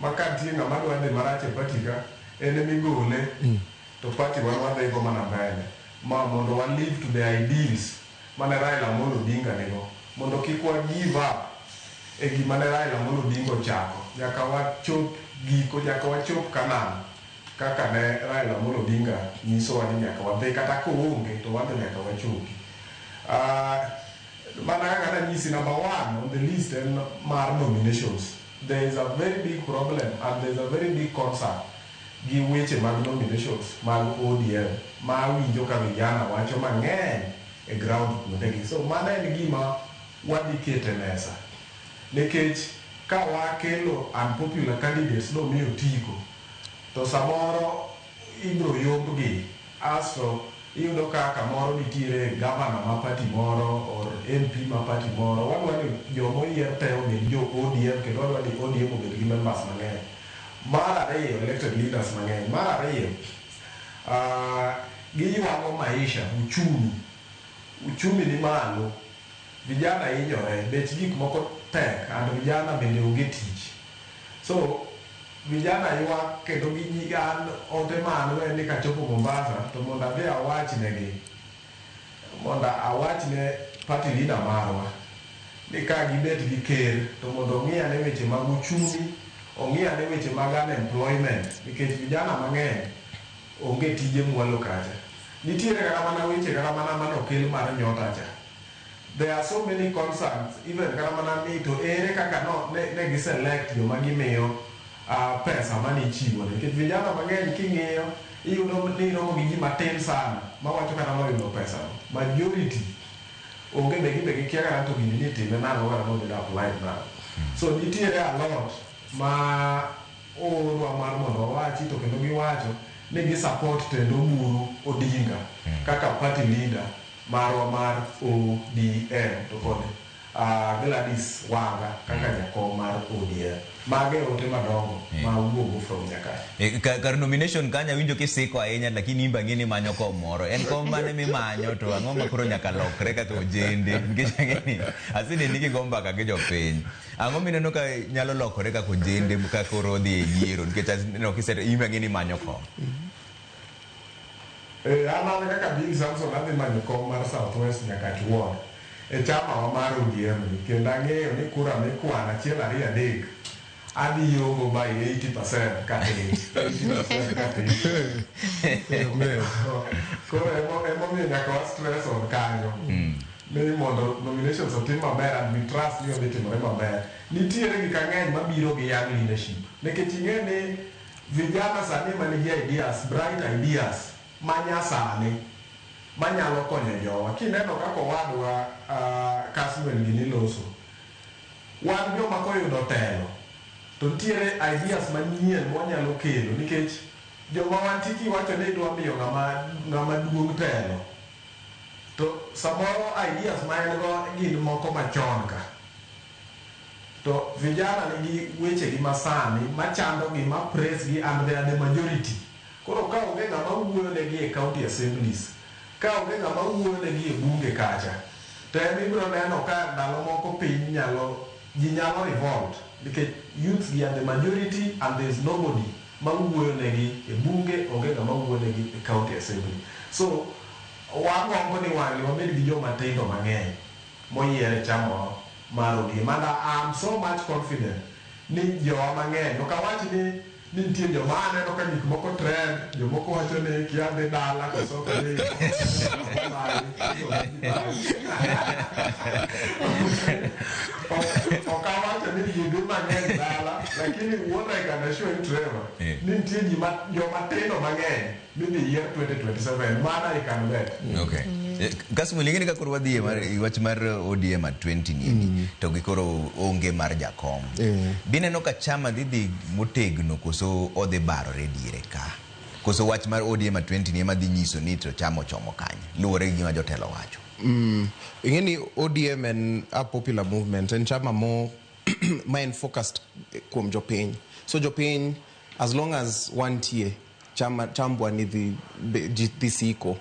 Ma ka nitie ng'ama dwa dhi marach e party ka, en emigole to party wan wadhigo mana mbele. Ma mondo wa live to the ideals mane Raila Amolo Odinga nigo. Mondo kik wa give up e gima ne Raila Amolo Odinga ochako. Nyaka wachop giko, nyaka wachop Canaan kaka ne Raila Amolo Odinga nyisowa ni nyaka wadhi kata koonge to wadhi nyaka wachopi. Mana kaka nanyisi, number one on the list en mar nominations. There is a very big problem and there is a very big concern gi weche mag nominations mag ODM ma awinjo ka vijana wacho mang'eny e ground kuondegi. So mano en gima wadhi keto e mesa. Nikech ka wakelo unpopular candidates nomiyo otiko, to samoro ibro yombgi asto iyudo ka kamoro nitiere gavana ma party moro or MP ma party moro. Wadwa ni joma oyier te obed jo ODM kendo wadwa ni ODM obed gi members mang'eny. Mar ariyo, elected leaders mang'eny. Mar ariyo, giywago maisha, uchumi. Uchumi ni malo. Vijana hinyore, bech gik moko tek and vijana bende onge tich. So, vijana ywak kendo an ote ma an go en ni kachopo Mombasa to mondo adhi awach negi, mondo awach ne party leader marwa ni ka gibet gi ker to mondo ong'i ane weche mag uchumi, ong'i ane weche mag unemployment nikech vijana mang'eny onge tije mwalo kacha. Nitiere kata mana weche kata mana manokel mar nyota cha. There are so many concerns, even kata mana ni to ere kaka no ne gi select joma gimiyo pesa mane ichiwo nikech vijana mang'eny king'iyo iyudo ni iromo gi ji matin sana mawacho kata noyudo pesa no. Majority onge be gibe gikia kata to gini ni itime nang'o kata nobedo applied nang'o. So nitiere a lot ma oorwa mar mondo wawachi to kendo giwacho ni gi support tend Oburu Odinga kaka party leader marwa mar ODM to kod Gladys Wanga kaka jakom mar ODM. Mago e ote madongo ma wuogo from Nyakach. Kar nomination kanyo awinjo kisiko ahinya lakini in be ang'e ni imanyo kom moro. En kom mane mimanyo to ang'o ma koro nyaka lokre kaka ojende nikech ang'e ni aseneni kigo mbaka gi jopiny. Ang'o mineno ka nyalo lokore kaka ojende ka koro odhi e yiero nikech aneno kiseto in be ang'e ni imanyo kom. An kaka Bill Samson adhi manyo kom mar South West Nyakach Ward e chama wa mar ODM ni kendo ang'eyo ni kura mikwano 1 2 3 adhi yombo by 80% katin. 80% katin. Koro emomiyo nyaka wa stress on kanyo. Ni mondo nominations otim maber and we trust ni odhi timore maber. Nitiere gik mang'eny mabiro gi young leadership. Nikech ing'e ni vijana sani manigi ideas, bright ideas manyasani manyalo konyo jowa. Kineno kaka owadwa Kasmuel gini loso, wan joma koyudo telo to nitiere ideas manyien mwanyalo kelo nikech joma wantie kiwacho ni idwa miyo ng'ama duong' telo to samoro ideas ma en go gin moko machon ka. To vijana nigi wechegi masani machandogi, ma press gi and they are the majority. Koro ka onge ng'ama wuoyo negi e county assemblies, ka onge ng'ama wuoyo negi e bunge kacha, to em ibiro neno ka ndalo moko piny nyalo, ji nyalo revolt nikech youths gi are the majority and there is nobody ma wuoyo negi e bunge, onge ng'ama wuoyo negi e county assembly. So wagombo ni wang'ni wabed gi joma tindo mang'eny moyier e chama mar ODM. And I am so much confident ni jowa mang'eny, ok awach ni nitie joma aneno ka gik moko trend, jomoko wacho ni kia dhi dala koso ok dhi. Ok awacho ni ji dhi mang'eny dala, lakini what I can assure you Trevor, ni nitie ji joma tindo mang'eny midhi yier 2027, mano I can bet. Okay. Kasmuel, ing'e ni ka koro wadhi e wach mar ODM at 20 ni to gi koro onge mar jakom. Bineno ka chama dhi motegno koso odhi barore diere ka? Koso wach mar ODM at 20 ni ema dhi nyiso ni to chama ochomo kanye? Luwore gi gima jotelo wacho. Ing'e ni ODM en a popular movement, en chama mo ma en focused kuom jopiny. So jopiny, as long as wantie, chama chambwa ni dhi, dhi siko.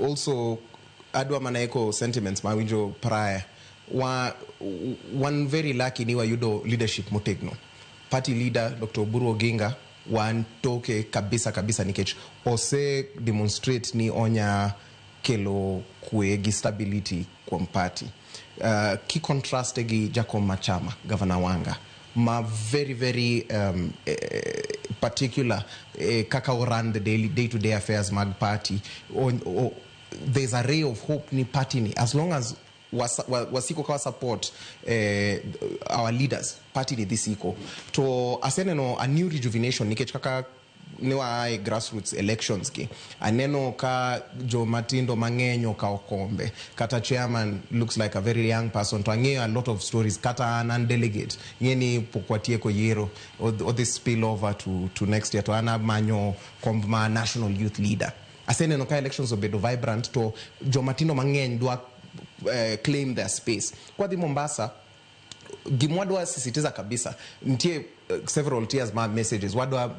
Also adwa mana eko sentiments ma winjo prior. Wa, wan very lucky ni wayudo leadership motegno. Party leader Dr. Oburu Oginga wan toke kabisa kabisa nikech ose demonstrate ni onya kelo kwe gi stability kuom party. Ki contrast gi Jakom Machama, Governor Wanga, ma very very particular kaka o run the daily day to day affairs mag party. There's a ray of hope ni party ni as long as wasiko ka support our leaders, party ni dhi siko. To aseneno a new rejuvenation nikech kaka ne waa e grassroots elections gi, aneno ka jomatindo mang'eny okawo kombe, kata chairman looks like a very young person. To ang'eyo a lot of stories, kata an delegate, ing'e ni pok watieko yiero, odhi spill over to next year, to an amanyo komb ma national youth leader. Aseneno ka elections obedo vibrant, to jomatindo mang'eny dwa claim their space. Kwadhi Mombasa, gimwadwa sisitiza kabisa, nitie several tiers ma messages wadwa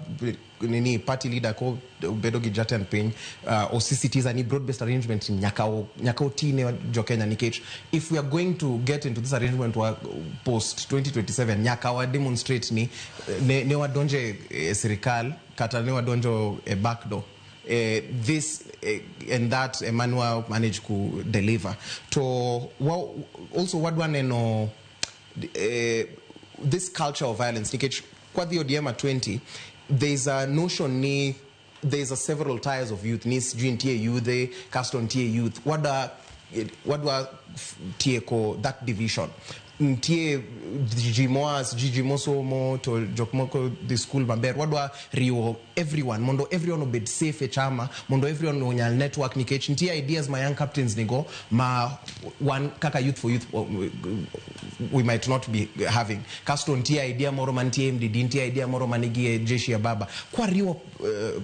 nini. Party leader ko bedo gi jatend piny, osisitiza ni broad based arrangement nyaka otine jo Kenya, nikech if we are going to get into this arrangement wa post 2027, nyaka wa demonstrate ni ne wadonje e sirikal kata ne wadonjo e backdoor, this and that Emmanuel manage ku deliver. To wa, also wadwa neno this culture of violence, nikech kwadhi ODM at 20, there's a notion ni there's a several tiers of youth, ni sijui nitie youth, kasto nitie youth. Wadwa tieko that division. Nitie ji moa, sijui ji mosomo to jok moko dhi school maber. Wadwa riwo everyone mondo everyone obed safe e chama, mondo everyone onyal network, nikech nitie ideas ma young captains nigo ma wan kaka Youth for Youth we might not be having. Kasto nitie idea moro mantie MDD, nitie idea moro manigi e jeshi ya baba. Kwariwo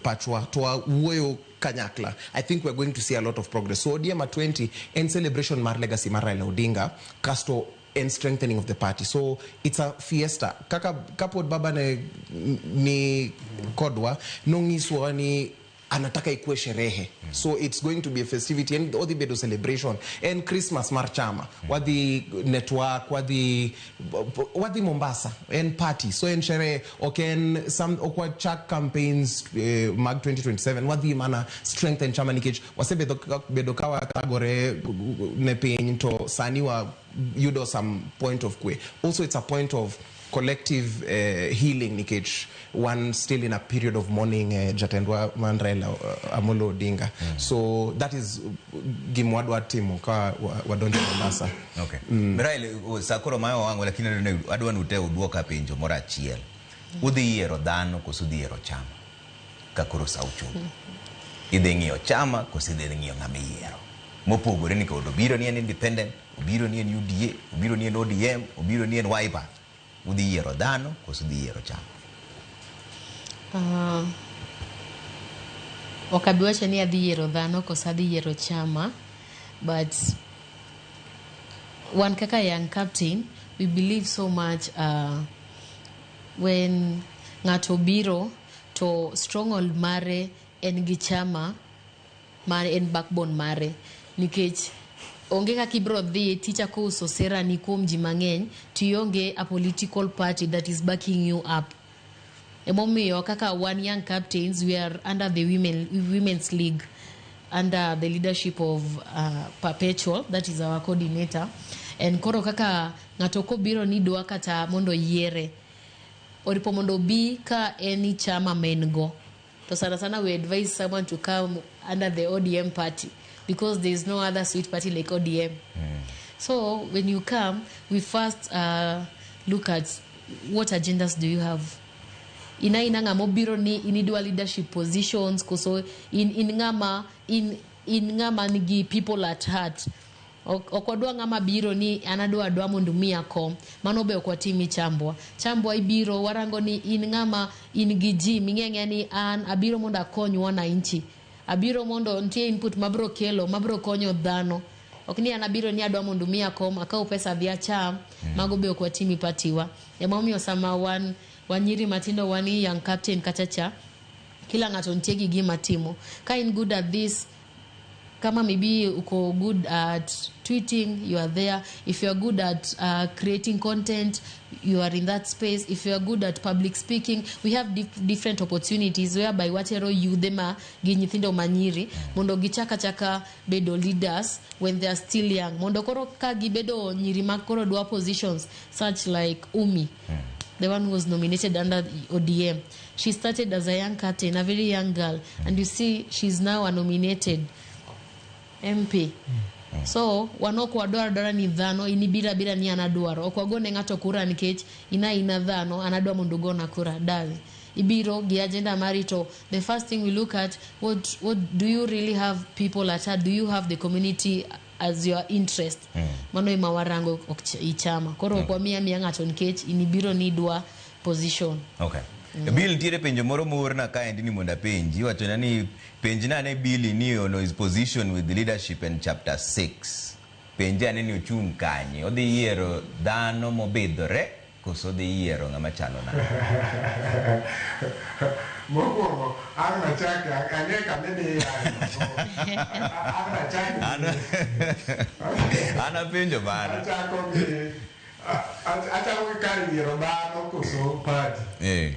pachwa to wawuoyo kanyakla, I think we're going to see a lot of progress. So ODM at 20 en celebration mar legacy mar Raila Odinga, kasto and strengthening of the party. So it's a fiesta. Kaka kapod baba ne ni kodwa, nong'iswa ni anataka ikuwe sherehe. So it's going to be a festivity and odhi bedo celebration and Christmas mar chama. Wadhi network, wadhi Mombasa en party. So en sherehe, ok en some ok wachak campaigns mag 2027, wadhi mana strengthen chama, nikech wasebedo bedo ka wathagore ne piny, to sani wa yudo some point of kwe. Also it's a point of collective healing, nikech one still in a period of mourning jatendwa man Raila Amolo Odinga. So that is gimwadwa timo ka wadonjo Mombasa. Okay. Raila, sa koro mayo wang'o, lakini adwa ni ute uduoka penjo moro achiel. Udhi yiero dhano koso udhi yiero chama? Ka koro sa ochopo. Idhi ng'iyo chama koso idhi ng'iyo ng'ama iyiero? Mopogore ni kod obiro ni en independent, obiro ni en UDA, obiro ni en ODM, obiro ni en Wiper. Udhi yiero dhano koso udhi yiero chama? Ok abi wacho ni adhi yiero dhano koso adhi yiero chama, but wan kaka young captain, we believe so much when ng'ato biro to stronghold mare en gi chama ma en backbone mare, nikech onge kaka ibiro dhi tichako uso sera ni kuom ji mang'eny to ionge a political party that is backing you up. Emomiyo kaka wan young captains, we are under the women's league under the leadership of Perpetual, that is our coordinator. And koro kaka ng'ato kobiro ni dwa kata mondo yiere, oripo mondo obi ka en chama ma en go. To sana sana we advise someone to come under the ODM party, because there is no other sweet party like ODM. So when you come, we first look at what agendas do you have. Ina ina ng'ama obiro ni in idwa leadership positions koso in ng'ama nigi people at heart. Ok wadwa ng'ama biro ni an adwa adwa mondo miya kom. Mano be ok watim chambwa. Chambwa ibiro warango ni in ng'ama in gi ji ming'e ni an abiro mondo akony wananchi. Abiro mondo nitie input mabro kelo, mabro konyo dhano. Ok ni an abiro ni adwa mondo umiya kom, akaw pesa adhi acham, mago be ok watim e party wa. Emomiyo sama wan nyiri matindo, wan i young captain kacha cha, kila ng'ato nitie gi gima timo. Ka in good at this, kama maybe uko good at tweeting, you are there. If you are good at creating content, you are in that space. If you are good at public speaking, we have different opportunities whereby watero yudhe ma gi nyithindo manyiri mondo gichak achaka bedo leaders when they are still young, mondo koro ka gibedo nyiri ma koro dwa positions such like Umi, the one who was nominated under ODM. She started as a young captain, a very young girl, and you see she's now a nominated MP. So wan ok wadwar adwara ni dhano in ibiro abira ni an adwaro. Ok wagone ng'ato kura nikech ina dhano an adwa mondo ugona kura dawi. Ibiro gi agenda mari to the first thing we look at, what do you really have people at heart? Do you have the community as your interest? Mano ema warango ok i chama. Koro ok wamiya miya ng'ato nikech in ibiro ni idwa position. Okay. Bill, nitiere penjo moro moorna kaendi ni mondo apenji. Iwachona ni penjna ane Billy ni ono his position with the leadership in chapter 6. Penje ane ni ochung' kanye. Odhi yiero dhano mobidhore koso odhi yiero ng'ama chalo nade? Mokwongo, ang' nachak, ang'e kama idhi yae. Ang' nachak An apenjo mana. Achako gi kar yiero dhano koso party.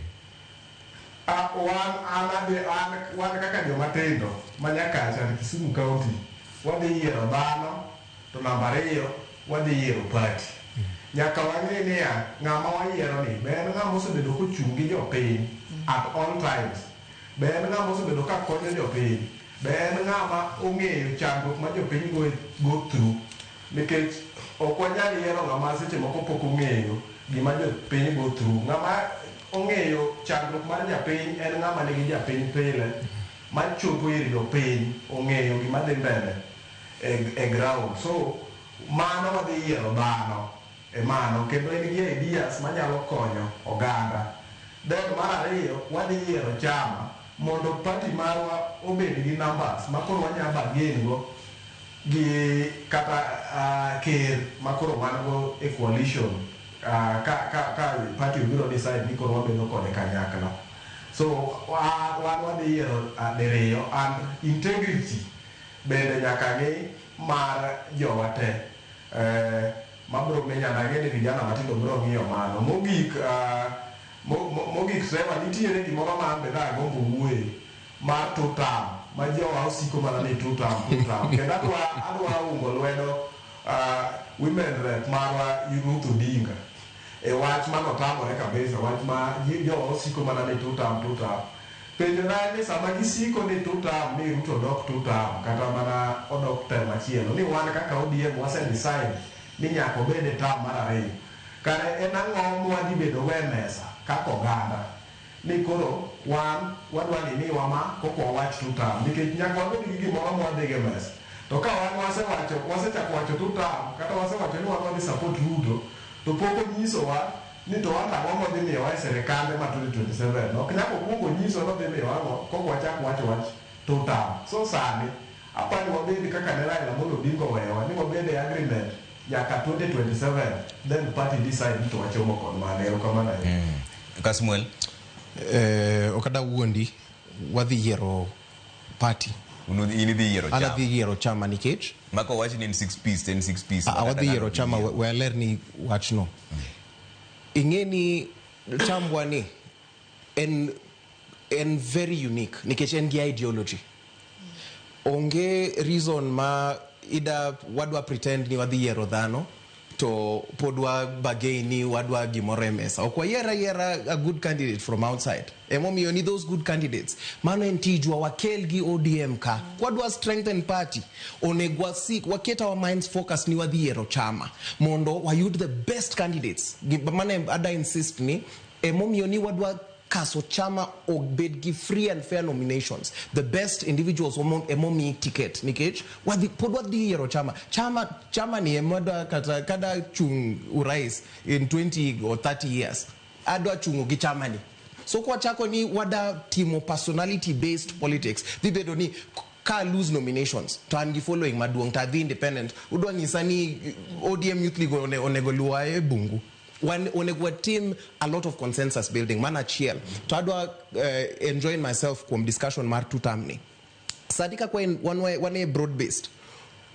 Wan an adhi an wan kaka joma tindo ma Nyakacha Kisumu County wadhi yiero dhano to namba ariyo wadhi yiero party. Nyaka wang'e niya ng'ama wayiero ni be en ng'ama osebedo kochung' gi jopiny at all times, be en ng'ama osebedo ka konyo jopiny, be en ng'ama ong'eyo chandruok ma jopiny go through, nikech ok wanyal yiero ng'ama seche moko pok ong'eyo gima jopiny go through. Ng'ama ong'eyo chandruok mar japiny en ng'ama nigi japiny pile machopo ir jopiny, ong'eyo gima dhi mbele e ground. So mano wadhi yiero dhano e mano kendo en gi ideas manyalo konyo oganda. Then mar ariyo wadhi yiero chama mondo party marwa obed gi numbers ma koro wanyalo bargain go gi kata ker ma koro wan go e coalition, ka party obiro decide ni koro wabedo kode kanyakla. So wan wadhi yiero diriyo, and integrity bende nyaka ng'i mar jowa te. Mabro menyo ang'e ni vijana matindo bro ng'iyo mano. Mogik, mogik Trevor, nitiere gimoro ma an be nagombo wuoye mar two term, ma jowa osiko mana ni two term, two term. Kendo adwa ungo lwedo women rep marwa Ruth Odinga e wach manotamore kabisa, wach ma jowa osiko mana ni two term, two term. Penjo na ni sama gisiko ni two term, ni Ruto dok two term, kata mana odok term machielo, ni wan kaka ODM wase decide ni nyaka obed e term mar ariyo. Kare en ang'o mwadhi bedo go e mesa kaka oganda ni koro wan wadwa ni miwa ma koko wawach two term, nikech nyaka wabed gi gimoro mwadhi go e mesa. To ka wan wasechako wacho two term, kata wasewacho ni wan wadhi support Ruto, to pok onyisowa ni to wan ang'o modhi miyowa e sirikande ma 2027. Ok nyaka okuong onyiso ni odhi miyowa ang'o kok wachak wacho wach two term. So sani apani wabed kaka ne Raila Amolo Odinga oweyowa ni wabed e agreement nyaka 2027, then party decide ni to wachomo kod mane. Erokamano ahinya. Kasmuel? Ok adwa wuondi, wadhi yiero party. In idhi yiero An chama. adhi yiero chama nikech Mako wach ni en 6 piece, en 6 piece. Wadhi yiero chama, we aler ni wachno. Ing'e ni chambwa ni en very unique nikech en gi ideology. Onge reason ma ida wadwa pretend ni wadhi yiero dhano to pod wa bargain ni wadwa gimoro e mesa. Ok wayier ayiera a good candidate from outside. Emomiyo ni those good candidates, mano en tijwa wakel gi ODM ka. Kwadwa strengthen party, onego wasik, waket our minds focus ni wadhi yiero chama mondo wayud the best candidates. Mano ada insist ni emomiyo ni wadwa kaso chama obed gi free and fair nominations. The best individuals emomi ticket nikech pod wadhi yiero chama. Chama ni emwadwa kata kada chung urais in 20 or 30 years. Adwa chungo gi chama ni. So kwachako ni wada timo personality based politics, dhi bedo ni ka lose nominations to an gi following maduong' to adhi independent, udwa nyisa ni ODM Youth League onego luwa e bungu. Wan onego watim a lot of consensus building. Mano achiel. To adwa enjoin myself kuom discussion mar two term ni. Sani kaka wan e broad based,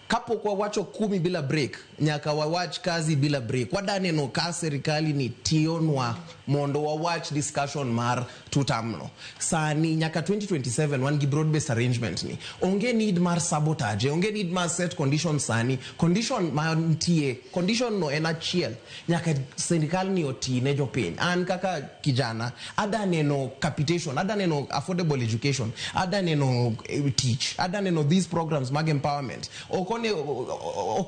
kapok wawacho 10 bila break, nyaka wawach kazi bila break. Wada neno ka serikali ni tiyonwa mondo wawach discussion mar two term no. Sani nyaka 2027 wan gi broad based arrangement ni. Onge need mar sabotage, onge need mar set condition sani. Condition mantie, condition no en achiel. Nyaka serikal ni oti ne jopiny. An kaka kijana, ada neno capitation, ada neno affordable education, ada neno teach, ada neno these programs mag empowerment. Ok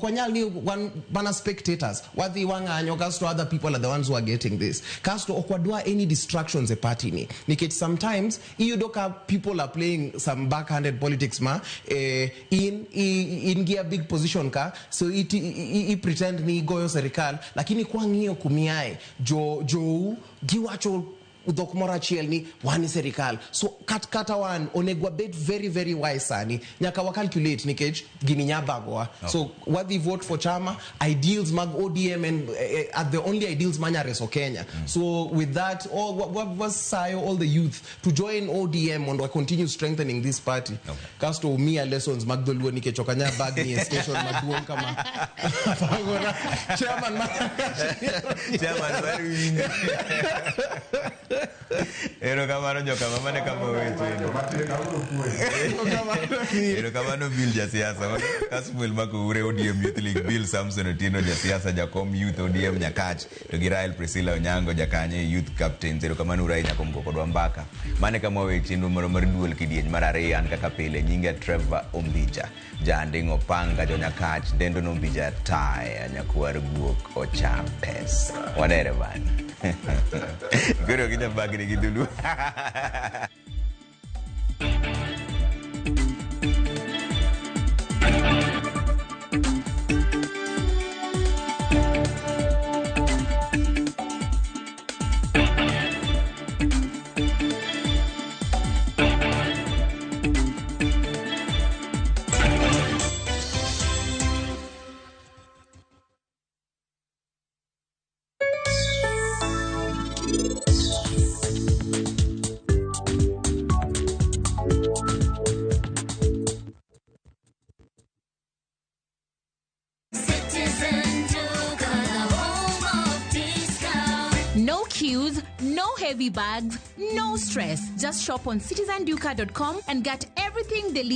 wanyal ni wan mana spectators, wadhi wang'anyo kasto other people are the ones who are getting this. Kasto ok wadwa any distractions e party ni, nikech sometimes iyudo ka people are playing some backhanded politics ma in gi a big position ka, so i pretend ni igoyo serikal, lakini kwang'iyo kumiae jou giwacho dhok moro achiel ni wan e serikal. So kata wan onego wabed very very wise sani, nyaka wa calculate nikech gini nya bagowa. So wadhi vote for chama ideals mag ODM and are the only ideals manya reso Kenya. So with that, all wasayo all the youth to join ODM mondo wa continue strengthening this party. Kasto umia lessons mag dholuo nikech ok anyal bagni e station maduong' kama. Chairman Chairman mar winjo. Erokamano joka mama ne kama weche. Erokamano Bill jasiasa. Kasmuel Makoure ODM Youth League, Bill Samson Otieno jasiasa, jakom Youth ODM Nyakach, to gi Rael Priscilla Onyango jakanye Youth Captain. Erokamano uru ahinya kuom go kodwa mbaka. Mane kama weche chenro moro mar duol kidieny mar ariyo. An kaka pile nyinga Trevor Ombija. Janding' Opanga jo Nyakach, Dendo no Ombija taya, nyakwar guok ocham pesa. Wanere bana. Koro gi jabagni gi dholuo. No queues, no heavy bags, no stress. Just shop on citizenduka.com and get everything delivered.